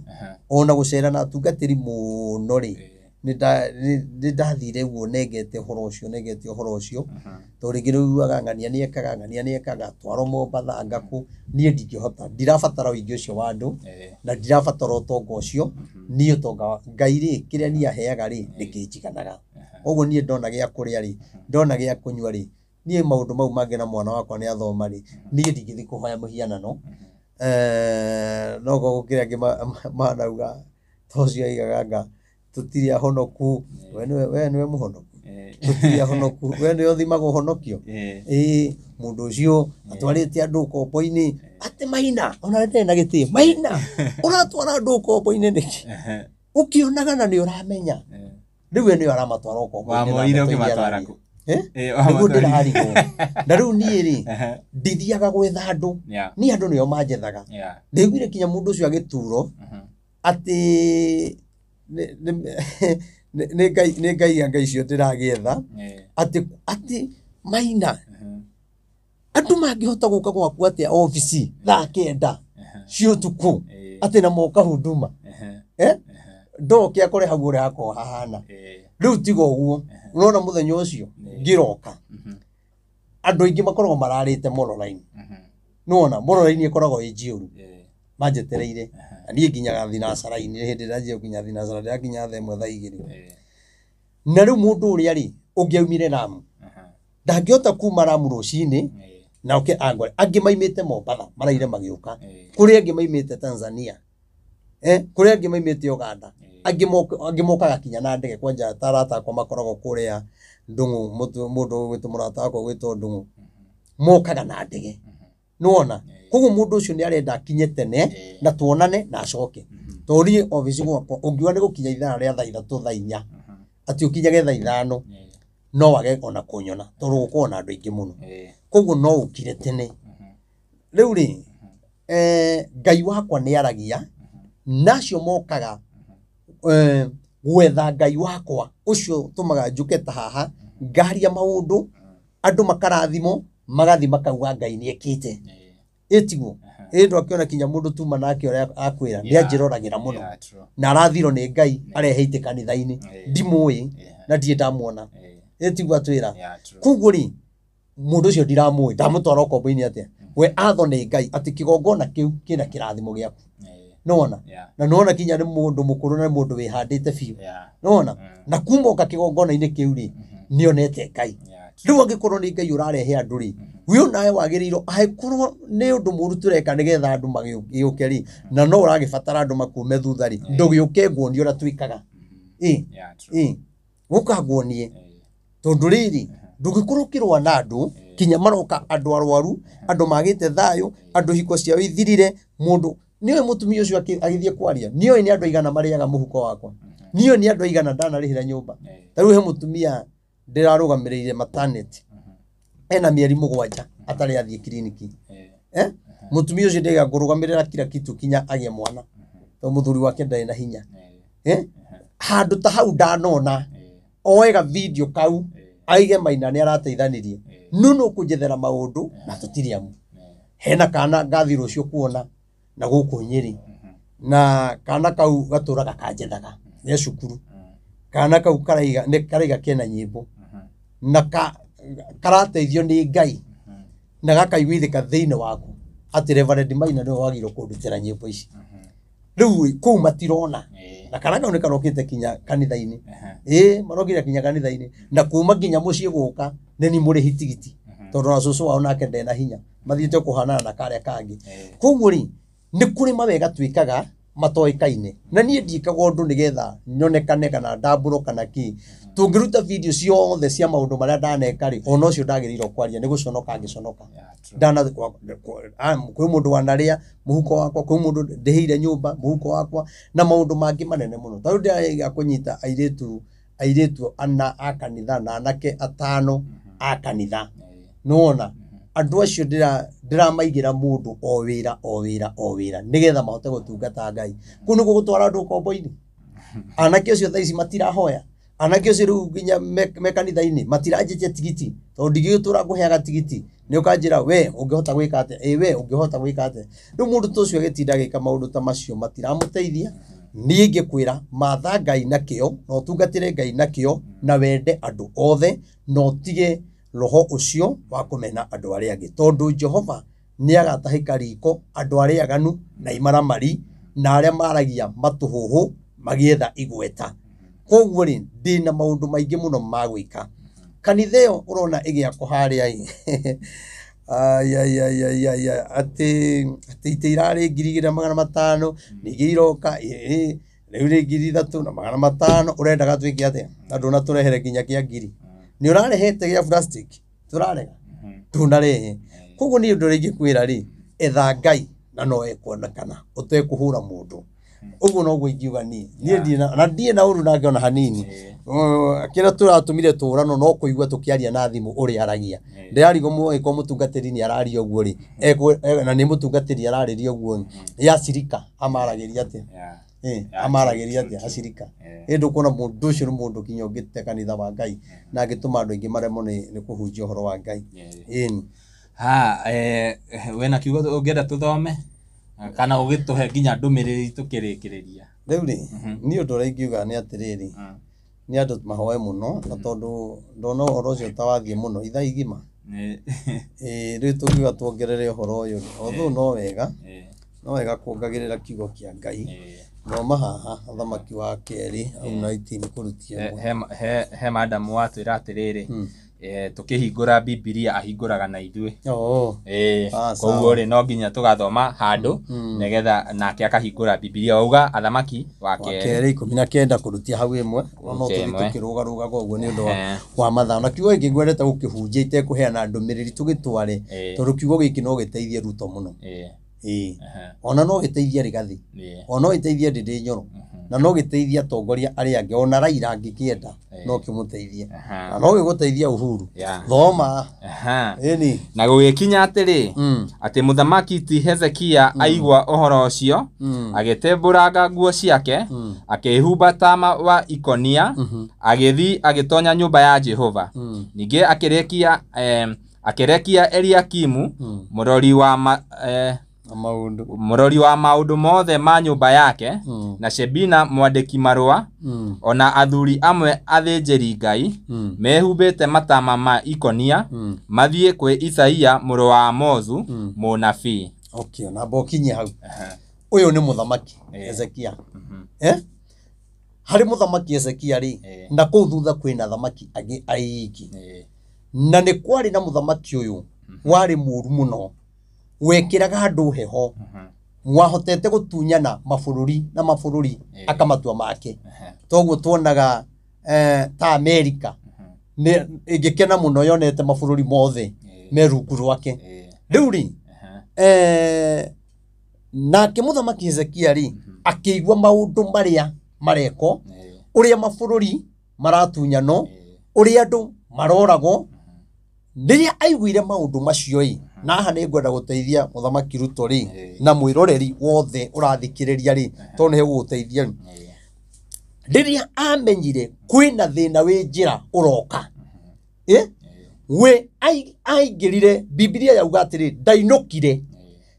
ona gũcera na atungatĩri mũno rĩ, nĩ ndathire ũguo nengete ũhoro ũcio, nengete ũhoro ũcio, tondũ rĩngĩ nĩ ũiguaga ng'ania nĩ ekaga, ng'ania nĩ ekaga, twarwo Mombatha anga kũ, niĩ ndingĩhota, ndirabatara ũingĩ ũcio wa andũ, na ndirabatara ũtonga ũcio, niĩ ũtonga wa Ngai rĩ, kĩrĩa niĩ aheaga rĩ, nĩkĩnjiganaga. Koguo niĩ ndona gĩa kũrĩa rĩ, ndona gĩa kũnyua rĩ, niĩ maũndũ mau mangĩ na mwana wakwa nĩ athoma rĩ, niĩ ndingĩthiĩ kũhoya mũhianano. No gũkĩrĩ angĩ manauga, ta ũcio aigaga anga tũtirĩ ahonoku, we nĩwe mũhonoku, tũtirĩ ahonoku, we nĩwe ũthimaga ũhonokio. Ĩĩ, mũndũ ũcio atwarĩte andũ ũkombo-inĩ, atĩ Maina, ona ndarĩ na gĩtĩo, Maina, ũratwara andũ ũkombo-inĩ nĩkĩ? Ũkĩonaga na nĩ ũramenya. Rĩu we nĩwe aramatwara ũkombo-inĩ na Wamũire ndeto iria ũkĩmatwara araria. kũ? Nĩguo ndĩrarigwo. Na rĩu niĩ rĩ, ndithiaga gwetha andũ, niĩ andũ nĩo manjethaga. Ndaiguire kinya mũndũ ũcio agĩturwo atĩ nĩ Ngai anga icio ndĩragĩetha, atĩ Maina, andũ mangĩhota gũka gwaku atĩa obici thaa 9 cia ũtukũ, atĩ na moka huduma, ndoke akore hau ũrĩa hakoragwo hahana. Rĩu tiga ũguo, ũrona mũthenya ũcio ngĩroka, andũ aingĩ makoragwo mararĩte Moroline. Nĩwona Moroline ĩkoragwo ĩ njiyũru, manjetereire. Na niĩ nginyaga thinacara-inĩ, hĩndĩ ĩrĩa ndanjia gũkinya thinacara ndĩrakinya thaa 1 thaa 2. Na rĩu mũndũ ũrĩa rĩ, ũngĩ aumire Lamu, ndangĩhota kuma Lamu rũcinĩ na oke angore. Angĩ maimĩte Mombatha maraire magĩũka, kũrĩ angĩ maimĩte Tanzania, kũrĩ angĩ maimĩte Uganda, angĩ mokaga kinya na ndege. Kwanja ta arata akwa makoragwo kũrĩa Ndung'u, mũndũ ũgwĩtwo mũrata wakwa ũgwĩtwo Ndung'u, mokaga na ndege. Nĩwona? Koguo mũndũ ũcio nĩ arenda akinye tene na tuonane na acoke. Tondũ niĩ obici gwakwa ũngiuga nĩ gũkinya ithaa rĩa thaa 3 thaa 4, atĩ ũkinyage thaa 5, no wage ona kũnyona tondũ gũkoragwo na andũ aingĩ mũno. Koguo no ũkire tene. Rĩu rĩ, Ngai wakwa nĩ aragia, na acio mokaga gwetha Ngai wakwa ũcio ũtũmaga njũke ta haha, ngaria maũndũ, andũ makarathimwo, magathi makauga Ngai nĩ ekĩte. Ĩtiguo? Ĩ ndwakĩona kinya mũndũ tuma nake ũrĩa akwĩra, nĩ anjĩroragĩra mũno. Na arathirwo nĩ Ngai arehe itĩ kanitha-inĩ. Ndimũĩ na ndirĩ ndamuona. Ĩtiguo atwĩra? Koguo rĩ, mũndũ ũcio ndiramũĩ, ndamũtwara ũkombo-inĩ atĩa? We athwo nĩ Ngai atĩ kĩgongona kĩu kĩna kĩrathimo gĩaku. Nĩwona? Na nĩwona kinya nĩ mũndũ mũkũrũ na nĩ mũndũ wĩhandĩte biũ. Nĩwona? Na kuma oka kĩgongona-inĩ kĩu rĩ, nĩonete Ngai. Rĩu angĩkorwo nĩ Ngai ũrarehe andũ rĩ, we onawe wagĩrĩirwo, angĩkorwo nĩ ũndũ mũũru tũreka nĩgetha andũ magĩũke rĩ, na no ũragĩbatara andũ makume thutha rĩ, ndũgĩũke nguonie ũrĩa twĩkaga. Gũka nguonie. Tondũ rĩrĩ, ndũngĩkorwo ũkĩrũa na andũ, kinya maroka andũ arwaru, andũ magĩte thayũ, andũ hiko ciao ithirire, mũndũ Nĩũĩ mũtumia ũcio agĩthiĩ kwaria, nĩũĩ nĩ andũ aigana marĩaga mũhuko wakwa, nĩũĩ nĩ andũ aigana ndanarĩhĩra nyũmba. Ta rĩu he mũtumia ndĩrarũgamĩrĩire maternity, ena mĩeri 7 atarĩ athiĩ kiriniki. Mũtumia ũcio ndĩga ngũrũgamĩrĩra kila kitu kinya agĩe mwana, tondũ mũthuri wake ndarĩ na hinya. Handũ ta hau ndanona oe ga video kau aige Maina nĩ arateithanirie, no no kũnjethera maũndũ na tũtirĩ amu. Hena kana ngathi rũciũ kuona na gũkũ Nyĩrĩ, na kana kau gatũraga kanjethaga nĩ cukuru. Kana kau karaiga nĩ karaiga kena nyĩmbo na karateithio nĩ Ngai na gakaiguithĩka thĩinĩ waku atĩ Reverend Maina nĩwe wagĩrĩirwo kũndutĩra nyĩmbo ici. Rĩu kũu matirona, na kana kau nĩ karokĩte kinya kanitha-inĩ. Marokire kinya kanitha-inĩ, na kuma nginya mũciĩ gũka nĩ ni mũrĩhi tigiti, tondũ na cũcũ wao nake ndarĩ na hinya, mathiĩte kũhanana na karĩa kangĩ. Koguo rĩ, nĩ kũrĩ mawega twĩkaga matoĩkaine, na niĩ ndiĩkaga ũndũ nĩgetha nyonekane kana ndambũrwo kana kĩ. Tũngĩruta video ciothe cia maũndũ marĩa ndaneka rĩ, ona ũcio ndagĩrĩirwo kwaria, nĩ gũconoka angĩconoka. Ndana kwĩ mũndũ wanarĩa mũhuko wakwa, kwĩ mũndũ ndĩhĩire nyũmba mũhuko wakwa, na maũndũ mangĩ manene mũno. Ta rĩu ndĩrarĩga kũnyita airĩtu 4 a kanitha na anake 5 a kanitha. Nĩwona andũ acio ndĩramaigĩra mũndũ o wĩra o wĩra o wĩra nĩgetha mahote gũtungata Ngai. Kũu nĩkuo gũtwara andũ ũkombo-inĩ. Anake acio thaa ici matirahoya, anake acio rĩu nginya me kanitha-inĩ matiranjĩtia tigiti, tondũ ndingĩgĩtũra ngũheaga tigiti, nĩ ũkanjĩra we ũngĩhota gwĩka atĩa, ĩ we ũngĩhota gwĩka atĩa. Rĩu mũndũ ta ũcio agĩtinda agĩka maũndũ ta macio matiramũteithia. Niĩ ingĩkwĩra matha Ngai na kĩo, na ũtungatĩre Ngai na kĩo, na wende andũ othe, na ũtige roho ũcio wa kũmena andũ arĩa angĩ, tondũ Jehova nĩ agatahĩka riko andũ arĩa aganu na imaramari na arĩa maragia matũhũhũ magĩetha igweta. Koguo rĩ, ndĩna maũndũ maingĩ mũno ma gwĩka. Kanitha ĩyo ũrona ĩgĩakwo harĩa ĩ, ai, ai, ai, ai, ai, ai, atĩ itĩ irarĩ 2500, ningĩ iroka, rĩu nĩ 3500, ũrendaga twĩke atĩa? Na ndũnatũrehere nginya kĩa 1000. Nĩ ũrarehete gĩa plastic, tũrarega, ndũnarehe. Koguo niĩ ũndũ ũrĩa ingĩkwĩra rĩ, etha Ngai na no ekuonekana ũtekũhũra mũndũ. Ũguo noguo ingiuga niĩ. Niĩ ndirĩ na, na ndirĩ na ũru nake ona hanini. Kĩrĩa tũratũmire tũrano no kũigua tũkĩaria na thimũ ũrĩa aragia. Ndĩrarigwo mũgĩkorwo mũtungatĩri nĩ araria ũguo rĩ, na nĩ mũtungatĩri ararĩria ũguo rĩ, ya cirika amaragĩria atĩa? Amaragĩria atĩa acirika? Ĩndĩ ũkona mũndũ ũcio nĩ mũndũ kinya ũngĩte kanitha wa Ngai na angĩtũma andũ aingĩ maremwo nĩ kũhunjia ũhoro wa Ngai. Ĩni. Ha, wĩna kiugo ũngĩenda tũthome kana ũgĩtũhe nginya ndũmĩrĩri tũkĩrĩkĩrĩria? Rĩu rĩ, niĩ ũndũ ũrĩa ingiuga nĩ atĩrĩrĩ, nĩ andũ mahoe mũno, na tondũ ndona ũhoro ũcio ta wathiĩ mũno ithaa igima. Rĩu tũngiuga tuongerere ũhoro ũyũ rĩ, although no wega, no wega kuongagĩrĩra kiugo kĩa Ngai. Thoma haha Ũthamaki wa kerĩ, hau 19 kũrutia ĩmwe. He madam watwĩra atĩrĩrĩ, tũkĩhingũra Bibilia ahingũraga na ithuĩ. Koguo rĩ, no nginya tũgathoma handũ nĩgetha nake akahingũra Bibilia. Wauga Athamaki wa kerĩ. Kerĩ 19 kũrutia hau ĩmwe. No Kũrutia tũthiĩ ĩmwe. tũkĩrũgarũgaga ũguo nĩ ũndũ wa mathaa. Na kiugo gĩkĩ ngwendete gũkĩhunjia itekũheana ndũmĩrĩri tũgĩtware, tondũ kiugo gĩkĩ no gĩteithie Ruto mũno. Ona no gĩteithie Rigathi. Ona no gĩteithie Ndindi Nyoro. Na no gĩteithie atongoria arĩa angĩ, ona Raila angĩkĩenda, no kĩmũteithie. Na no gĩgũteithie Uhuru. Thoma. Ĩni. Na gũgĩkinya atĩrĩ, atĩ mũthamaki ti Hezekia aigua ũhoro ũcio, agĩtembũranga nguo ciake, akĩĩhumba tama wa ikonia, agĩthiĩ agĩtonya nyũmba ya Jehova. Ningĩ akĩrekia Eliakimu, mũrori wa Maũndũ. mũrori wa maũndũ mothe ma nyũmba yake, na Shebina mwandĩki marũa, ona athuri amwe athĩnjĩri Ngai, mehumbĩte matama ma ikonia, mathiĩ kwĩ Isaia mũrũ wa Amozu, mũnabii. Okay, na mbokinye hau. Ũyũ nĩ mũthamaki Hezekia. Harĩ mũthamaki Hezekia rĩ, na kũu thutha kwĩna athamaki angĩ aingĩ. Na nĩ kwarĩ na mũthamaki ũyũ warĩ mũũru mũno, wekĩraga andũ heho, wahotete gũtunyana mabũrũri na mabũrũri akamatua make. Toguo tuonaga ta Amerika nĩ ĩngĩkena mũno yonete mabũrũri mothe me rungu rwake. Rĩu rĩ, Nake mũthamaki Hezekia rĩ, akĩigua maũndũ marĩa marekwo, ũrĩa mabũrũri maratunyanwo, ũrĩa andũ maroragwo. Rĩrĩa aiguire maũndũ macio ĩ, na haha nĩ ngwenda gũteithia mũthamaki Ruto rĩ, na mwĩroreri wothe ũrathikĩrĩria rĩ, tondũ nĩ hegũgũteithia rĩ. Rĩrĩa amenyire kwĩna thĩna wĩ njĩra ũroka, we aingĩrire, Bibilia yauga atĩrĩ, ndainũkire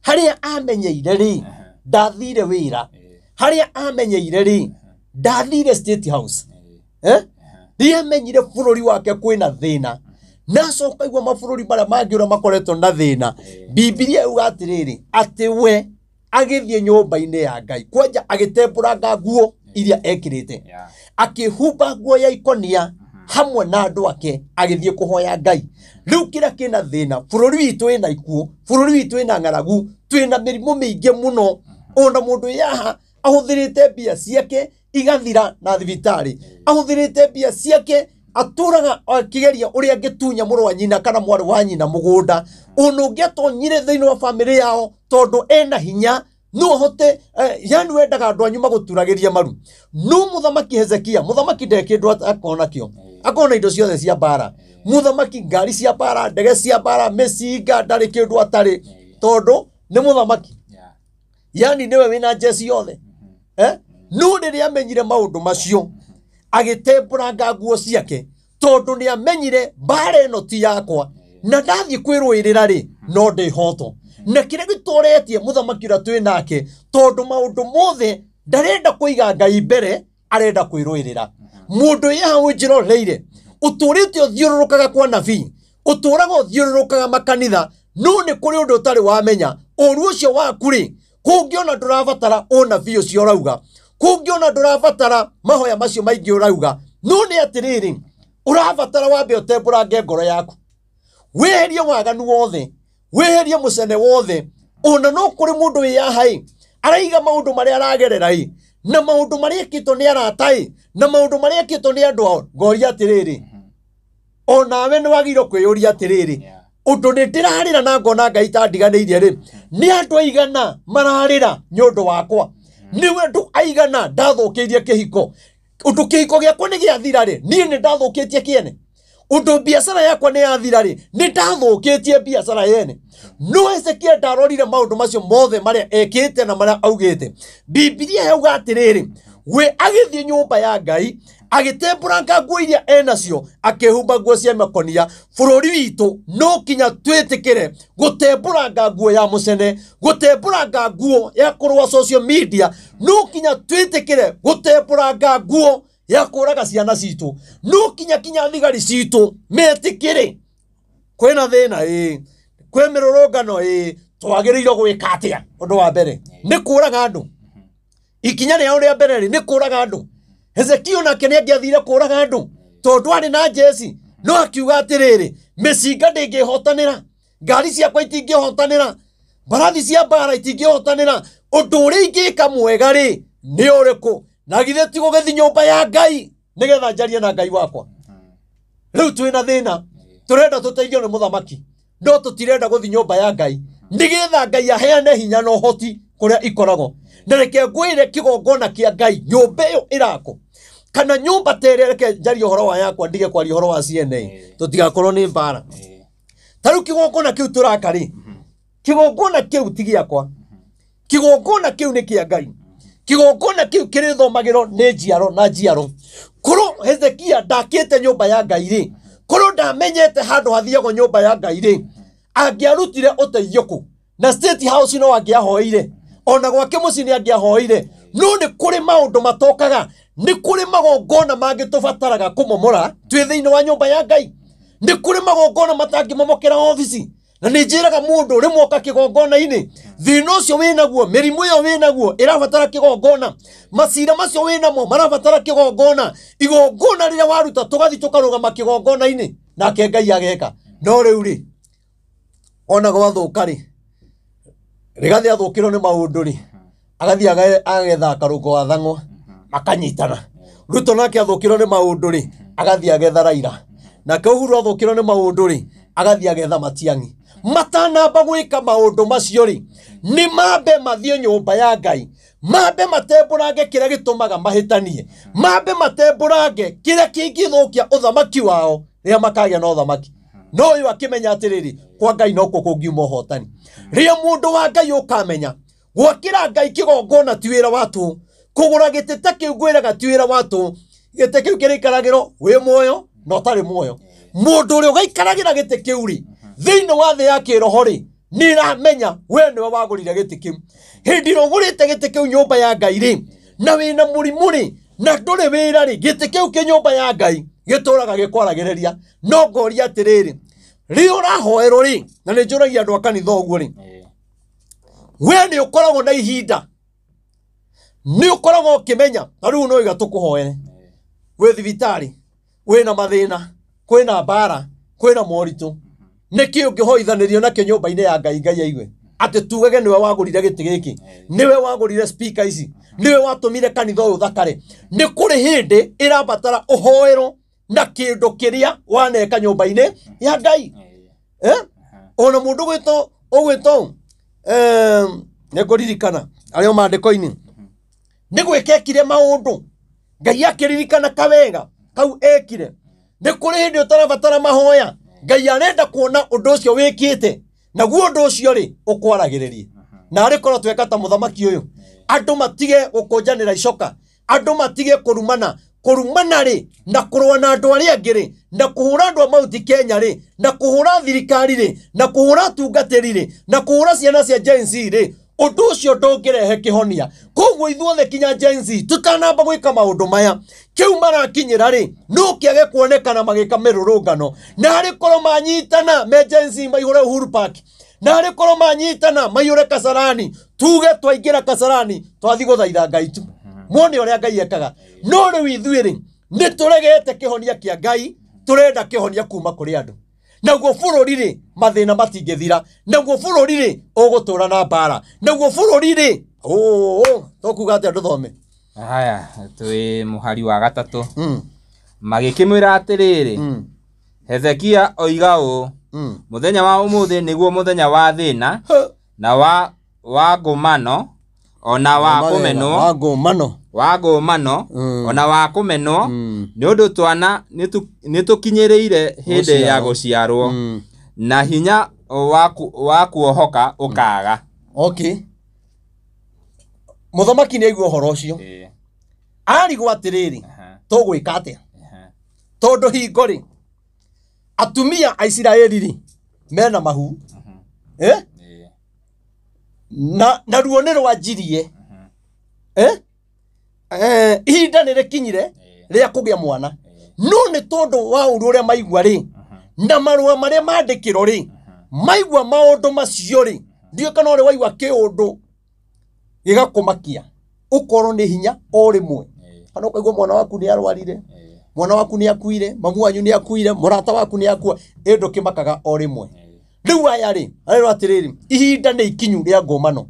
harĩa amenyeire rĩ, ndathire wĩra harĩa amenyeire rĩ, ndathire State House. Rĩrĩa amenyire bũrũri wake kwĩna thĩna, na acoka igua mabũrũri marĩa mangĩ ũrĩa makoretwo na thĩna, Bibilia yauga atĩrĩrĩ, atĩ we agĩthiĩ nyũmba-inĩ ya Ngai kwanja agĩtembũranga nguo iria ekĩrĩte, akĩhumba nguo ya ikonia hamwe na andũ ake, agĩthiĩ kũhoya Ngai. Rĩu kĩrĩa kĩna thĩna, bũrũri witũ wĩna ikuũ, bũrũri witũ wĩna ng'aragu, twĩna mĩrimũ mĩingĩ mũno. Ona mũndũ yaha ahũthĩrĩte mbia ciake igathira na thibitarĩ, ahũthĩrĩte mbia ciake atũraga akĩgeria ũrĩa angĩtunya mũrũ wa nyina kana mwarĩ wa nyina mũgũnda. Ona ũngĩ atonyire thĩinĩ wa bamĩrĩ yao tondũ ena hinya no ahote, yani wendaga andũ anyu magũturagĩria maru. No mũthamaki Hezekia, mũthamaki ndarĩ kĩndũ akona kĩo, akona indo ciothe cia mbara, mũthamaki ngari cia mbara, ndege cia mbara, mĩcinga, ndarĩ kĩndũ atarĩ, tondũ nĩ mũthamaki. Yani nĩwe wĩna njeci yothe. No rĩrĩa amenyire maũndũ macio, agĩtembũranga nguo ciake, tondũ nĩ amenyire mbara ĩno ti yakwa, na ndathiĩ kwĩrũĩrĩra rĩ, no ndĩhotwo. Na kĩrĩa gĩtoretie mũthamaki ũrĩa twĩ nake, tondũ maũndũ mothe ndarenda kũiga Ngai mbere, arenda kwĩrũĩrĩra. Mũndũ wĩ haha ũnjĩroreire, ũtũrĩte ũthiũrũrũkaga kwa nabii, ũtũraga ũthiũrũrũkaga makanitha, no nĩ kũrĩ ũndũ ũtarĩ wamenya. Ũru ũcio waku rĩ, kũngĩona ndũrabatara ũnabii ũcio ũrauga, kũngĩona ndũrabatara mahoya macio maingĩ ũrauga, no nĩ atĩrĩrĩ, ũrabatara wambe ũtembũrange ngoro yaku, wĩherie waganu wothe, wĩherie mũcene wothe. Ona no kũrĩ mũndũ wĩ haha ĩ, araiga maũndũ marĩa aragerera ĩ, na maũndũ marĩa ekĩtwo nĩ arata ĩ, na maũndũ marĩa ekĩtwo nĩ andũ ao. Ngoria atĩrĩrĩ, onawe nĩ wagĩrĩirwo kwĩyũria atĩrĩrĩ, ũndũ nĩ ndĩrarĩra na ngona Ngai tandiganĩirie rĩ, nĩ andũ aigana mararĩra nĩ ũndũ wakwa, nĩ andũ aigana ndathũkĩirie kĩhiko, ũndũ kĩhiko gĩakwa nĩ gĩathira rĩ, niĩ nĩ ndathũkĩtie kĩene, ũndũ biacara yakwa nĩ yathira rĩ, nĩ ndathũkĩtie biacara yene. No Hezekia ndarorire maũndũ macio mothe marĩa ekĩte na marĩa augĩte. Bibilia yauga atĩrĩrĩ, we agĩthiĩ nyũmba ya Ngai, agĩtembũranga nguo iria enacio, akĩhumba nguo cia makonia. Bũrũri witũ no kinya twĩtĩkĩre gũtembũranga nguo ya mũcene, gũtembũranga nguo ya kũrũa social media, no kinya twĩtĩkĩre gũtembũranga nguo ya kũraga ciana citũ, no kinya kinya thigari citũ metĩkĩre kwĩna thĩna ĩ, kwĩ mĩrũrũngano ĩ, twagĩrĩirwo gwĩka atĩa? Ũndũ wa mbere nĩ kũraga andũ. Ikinya rĩao rĩa mbere rĩ, nĩ kũraga andũ. Hezekia onake nĩ angĩathire kũraga andũ tondũ arĩ na njeci, no akiuga atĩrĩrĩ, mĩcinga ndĩngĩhotanĩra, ngari ciakwa itingĩhotanĩra, mbarathi cia mbara itingĩhotanĩra, ũndũ ũrĩa ingĩka mwega rĩ nĩ ũrĩkũ? Na githĩ ti gũgĩthiĩ nyũmba ya Ngai nĩgetha njarie na Ngai wakwa? Rĩu twĩna thĩna, tũrenda tũteithio nĩ mũthamaki, no tũtirenda gũthiĩ nyũmba ya Ngai nĩgetha Ngai aheane hinya na ũhoti kũrĩa ikoragwo. Na reke ngwĩre, kĩgongona kĩa Ngai, nyũmba ĩyo ĩrakwo kana nyũmba ta ĩrĩa, reke njarie ũhoro wa yakwa, ndige kwaria ũhoro wa CNA, tũtigakorwo nĩ mbara. Ta rĩu kĩgongona kĩu tũraka rĩ, kĩgongona kĩu ti gĩakwa, kĩgongona kĩu nĩ kĩa Ngai, kĩgongona kĩu kĩrĩthomagĩrwo nĩ njiaro na njiaro. Korwo Hezekia ndakĩte nyũmba ya Ngai rĩ, korwo ndamenyete handũ hathiagwo nyũmba ya Ngai rĩ, angĩarutire ũteithio kũ? Na State House no angĩahoeire, ona gwake mũciĩ nĩ angĩahoeire. No nĩ kũrĩ maũndũ matokaga, nĩ kũrĩ magongona mangĩ tũbataraga kũmomora twĩ thĩinĩ wa nyũmba ya Ngai, nĩ kũrĩ magongona matangĩmomokera obici. Na nĩ njĩraga mũndũ rĩmwe oka kĩgongona-inĩ, thĩna ũcio wĩnaguo, mĩrimũ ĩyo wĩnaguo ĩrabatara kĩgongona, macira macio wĩnamo marabatara kĩgongona, igongona rĩrĩa waruta tũgathiĩ tũkarũgama kĩgongona-inĩ, nake Ngai ageka. No rĩu rĩ, ona gwathũka rĩ, rĩgathiĩ athũkĩrwo nĩ maũndũ rĩ, agathiĩ agetha karũngo wa thang'wa, makanyitana. Ruto nake athũkĩrwo nĩ maũndũ rĩ, agathiĩ agetha Raila. Nake Uhuru athũkĩrwo nĩ maũndũ rĩ, agathiĩ agetha Matiang'i. Matanamba gwĩka maũndũ macio rĩ, nĩ mambe mathiĩ nyũmba ya Ngai, mambe matembũrange kĩrĩa gĩtũmaga mahĩtanie, mambe matembũrange kĩrĩa kĩngĩthũkia ũthamaki wao rĩrĩa makagĩa na ũthamaki. No ũyũ akĩmenya atĩrĩrĩ, kwa Ngai nokuo kũngiuma ũhotani. Rĩrĩa mũndũ wa Ngai ũkamenya gwakĩra Ngai kĩgongona ti wĩra wa tũhũ, kũgũra gĩtĩ ta kĩu ngwĩraga ti wĩra wa tũhũ, gĩtĩ kĩu kĩrĩikaragĩrwo wĩ muoyo na ũtarĩ muoyo. Mũndũ ũrĩa ũgaikaragĩra gĩtĩ kĩu rĩ, thĩinĩ wa thĩ ya kĩroho rĩ, nĩ ĩramenya we nĩwe wagũrire gĩtĩ kĩu. Hĩndĩ ĩrĩa ũgũrĩte gĩtĩ kĩu nyũmba ya Ngai rĩ, na wĩna mũrimũ rĩ, na ndũrĩ wĩra rĩ, gĩtĩ kĩu kĩ nyũmba ya Ngai gĩtũraga gĩkwaragĩrĩria. No ngoria atĩrĩrĩ, rĩrĩa ũrahoerwo rĩ, na nĩ njũragia andũ a kanitha ũguo rĩ, we nĩ ũkoragwo na ihinda, nĩ ũkoragwo ũkĩmenya na rĩu no iga tũkũhoere, wĩ thibitarĩ, wĩna mathĩna, kwĩna mbara, kwĩna moritũ, nĩkĩ ũngĩhoithanĩrio nakĩo nyũmba-inĩ ya Ngai Ngai aigue atĩ tugage nĩwe wagũrire gĩtĩ gĩkĩ, nĩwe wagũrire speaker ici, nĩwe watũmire kanitha ũyũ ũthakare. Nĩ kũrĩ hĩndĩ ĩrabatara ũhoerwo na kĩndũ kĩrĩa waneka nyũmba-inĩ ya Ngai. Ona mũndũ ũgwĩtwo nĩ ngũririkana arĩa maandĩko-inĩ nĩ gwĩka ekire maũndũ Ngai akĩririkana kawega kau ekire. Nĩ kũrĩ hĩndĩ ũtarabatara mahoya, Ngai arenda kuona ũndũ ũcio wĩkĩte, naguo ũndũ ũcio rĩ ũkwaragĩrĩrie. Na arĩ korwo tweka ta mũthamaki ũyũ, andũ matige gũkũnjanĩra icoka, andũ matige kũrumana. Kũrumana rĩ, na kũrũa na andũ arĩa angĩ rĩ, na kũhũra andũ a Mount Kenya rĩ, na kũhũra thirikari rĩ, na kũhũra atungatĩri rĩ, na kũhũra ciana cia Gen Z rĩ, ũndũ ũcio ndũngĩrehe kĩhonia. Koguo ithuothe kinya Gen Z tũtanamba gwĩka maũndũ maya, kĩu marakinyĩra rĩ, no kĩage kuonekana magĩka mĩrũrũngano. Na arĩ korwo manyitana me Gen Z maihũre Uhuru Park, na arĩ korwo manyitana maihũre Kasarani, tuge twaingĩra Kasarani twathiĩ gũthaitha Ngai tu, muone ũrĩa Ngai ekaga. No rĩu ithuĩ rĩ, nĩ tũregete kĩhonia kĩa Ngai, tũrenda kĩhonia kuma kũrĩ andũ. Naguo bũrũri rĩ, mathĩna matingĩthira. Naguo bũrũri rĩ, ũgũtũra na mbara. Naguo bũrũri rĩ, tũkuga atĩa ndũthome? Haya, twĩ mũhari wa gatatũ. Magĩkĩmwĩra atĩrĩrĩ, Hezekia oiga ũũ, mũthenya wa ũmũthĩ nĩguo mũthenya wa thĩna na wa ngũmano ona wa kũmenwo, wa ngũmano ona wa kũmenwo, nĩ ũndũ twana nĩtũkinyĩrĩire hĩndĩ ya gũciarwo, na hinya wa kuohoka ũkaaga. Okay. Mũthamaki nĩ aigua ũhoro ũcio, arigwo atĩrĩrĩ, tũgwĩka atĩa? Tondũ hingo rĩ, atumia a Isiraeli rĩ, mena mahu, na ruo nĩ rwanjirie, ihinda nĩ rĩkinyire rĩa kũgĩa mwana. No nĩ tondũ wa ũru ũrĩa maigua rĩ, na marũa marĩa mandĩkĩrwo rĩ, maigua maũndũ macio rĩ, ndiũĩ kana ũrĩ waigua kĩũndũ gĩgakũmakia, ũkorwo nĩ hinya o rĩmwe. Kana ũkaigua mwana waku nĩ arwarire, mwana waku nĩ akuire, mamu wanyu nĩ akuire, mũrata waku nĩ akua, ĩ ndũkĩmakaga o rĩmwe. Rĩu aya rĩ, arerwo atĩrĩrĩ, ihinda nĩ ikinyu rĩa ngũmano,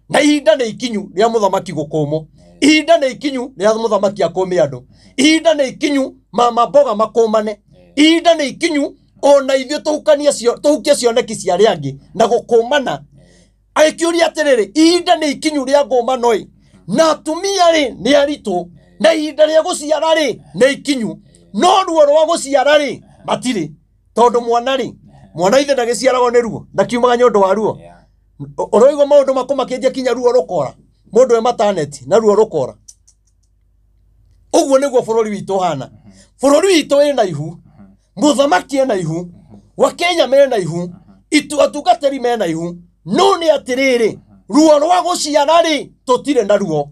na ihinda nĩ ikinyu rĩa mũthamaki gũkũmwo, ihinda nĩ ikinyu rĩa mũthamaki akũme andũ, ihinda nĩ ikinyu mama mboga makũmane, ihinda nĩ ikinyu ona ithuĩ tũhukie cioneki cia arĩa angĩ na gũkũmana. Agĩkĩũria atĩrĩrĩ, ihinda nĩ ikinyu rĩa ngũmano ĩ, na atumia rĩ nĩ aritũ, na ihinda rĩa gũciara rĩ nĩ ikinyu, no ruo rwa gũciara rĩ matirĩ, tondũ mwana rĩ, mwana ithe ndagĩciaragwo nĩ ruo, ndakiumaga nĩ ũndũ wa ruo. Ũroigua maũndũ makũmakĩtie kinya ruo rũkora, mũndũ e maternity na ruo rũkora. Ũguo nĩguo bũrũri witũ ũhana. Bũrũri witũ wĩna ihu, mũthamaki ena ihu, Wakenya mena ihu, atungatĩri mena ihu, no nĩ atĩrĩrĩ, ruo rwa gũciara rĩ tũtirĩ na ruo,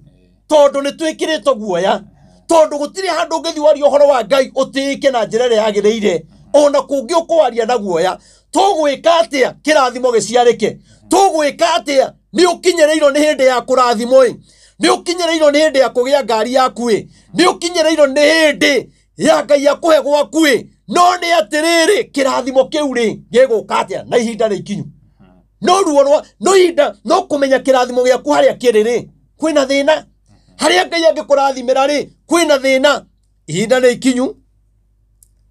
tondũ nĩ twĩkĩrĩtwo guoya, tondũ gũtirĩ handũ ũngĩthiĩ warie ũhoro wa Ngai ũtĩĩke na njĩra ĩrĩa yagĩrĩire, ona kũngĩ ũkwaria na guoya. Tũgwĩka atĩa kĩrathimo gĩciarĩke? Tũgwĩka atĩa? Nĩ ũkinyĩrĩirwo nĩ hĩndĩ ya kũrathimwo ĩ, nĩ ũkinyĩrĩirwo nĩ hĩndĩ ya kũgĩa ngari yaku ĩ, nĩ ũkinyĩrĩirwo nĩ hĩndĩ ya Ngai akũhe gwaku ĩ, no nĩ atĩrĩrĩ, kĩrathimo kĩu rĩ gĩgũka atĩa na ihinda rĩ ikinyu? No ruo rwa, no ihinda, no kũmenya kĩrathimo gĩaku harĩa kĩrĩ rĩ, kwĩna thĩna. Harĩa Ngai angĩkũrathimĩra rĩ, kwĩna thĩna. Ihinda nĩ ikinyu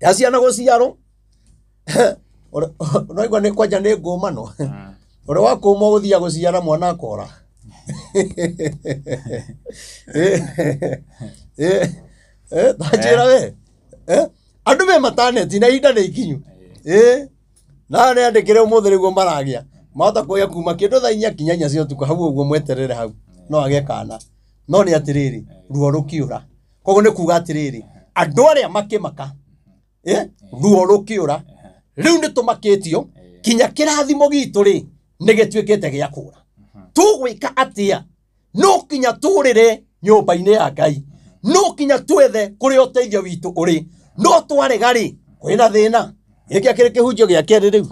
ya ciana gũciarwo. Ũraigua nĩ kwanja nĩ ngũmano. Ũrĩa wakũma gũthiaga gũciara mwana akora. Ta njĩra we. Andũ me mataneti na ihinda nĩ ikinyu. Na nĩ andĩkĩre ũmũthĩ nĩguo maragĩa. Mahota kũgĩa kuma kĩndũ thaa 4 kinya 4 cia ũtukũ hau ũguo mweterere hau. No agĩe kana. No nĩ atĩrĩrĩ, ruo rũkĩũra. Koguo nĩ kuga atĩrĩrĩ, andũ arĩa makĩmaka, ruo rũkĩũra. Rĩu nĩ tũmakĩtio kinya kĩrathimo gitũ rĩ nĩ gĩtuĩkĩte gĩa kũra. Tũgwĩka atĩa? No kinya tũrĩre nyũmba-inĩ ya Ngai. No kinya twethe kũrĩa ũteithio witũ ũrĩ. No twarega rĩ, kwĩna thĩna. Gĩkĩ akĩrĩ kĩhunjio gĩa kerĩ rĩu.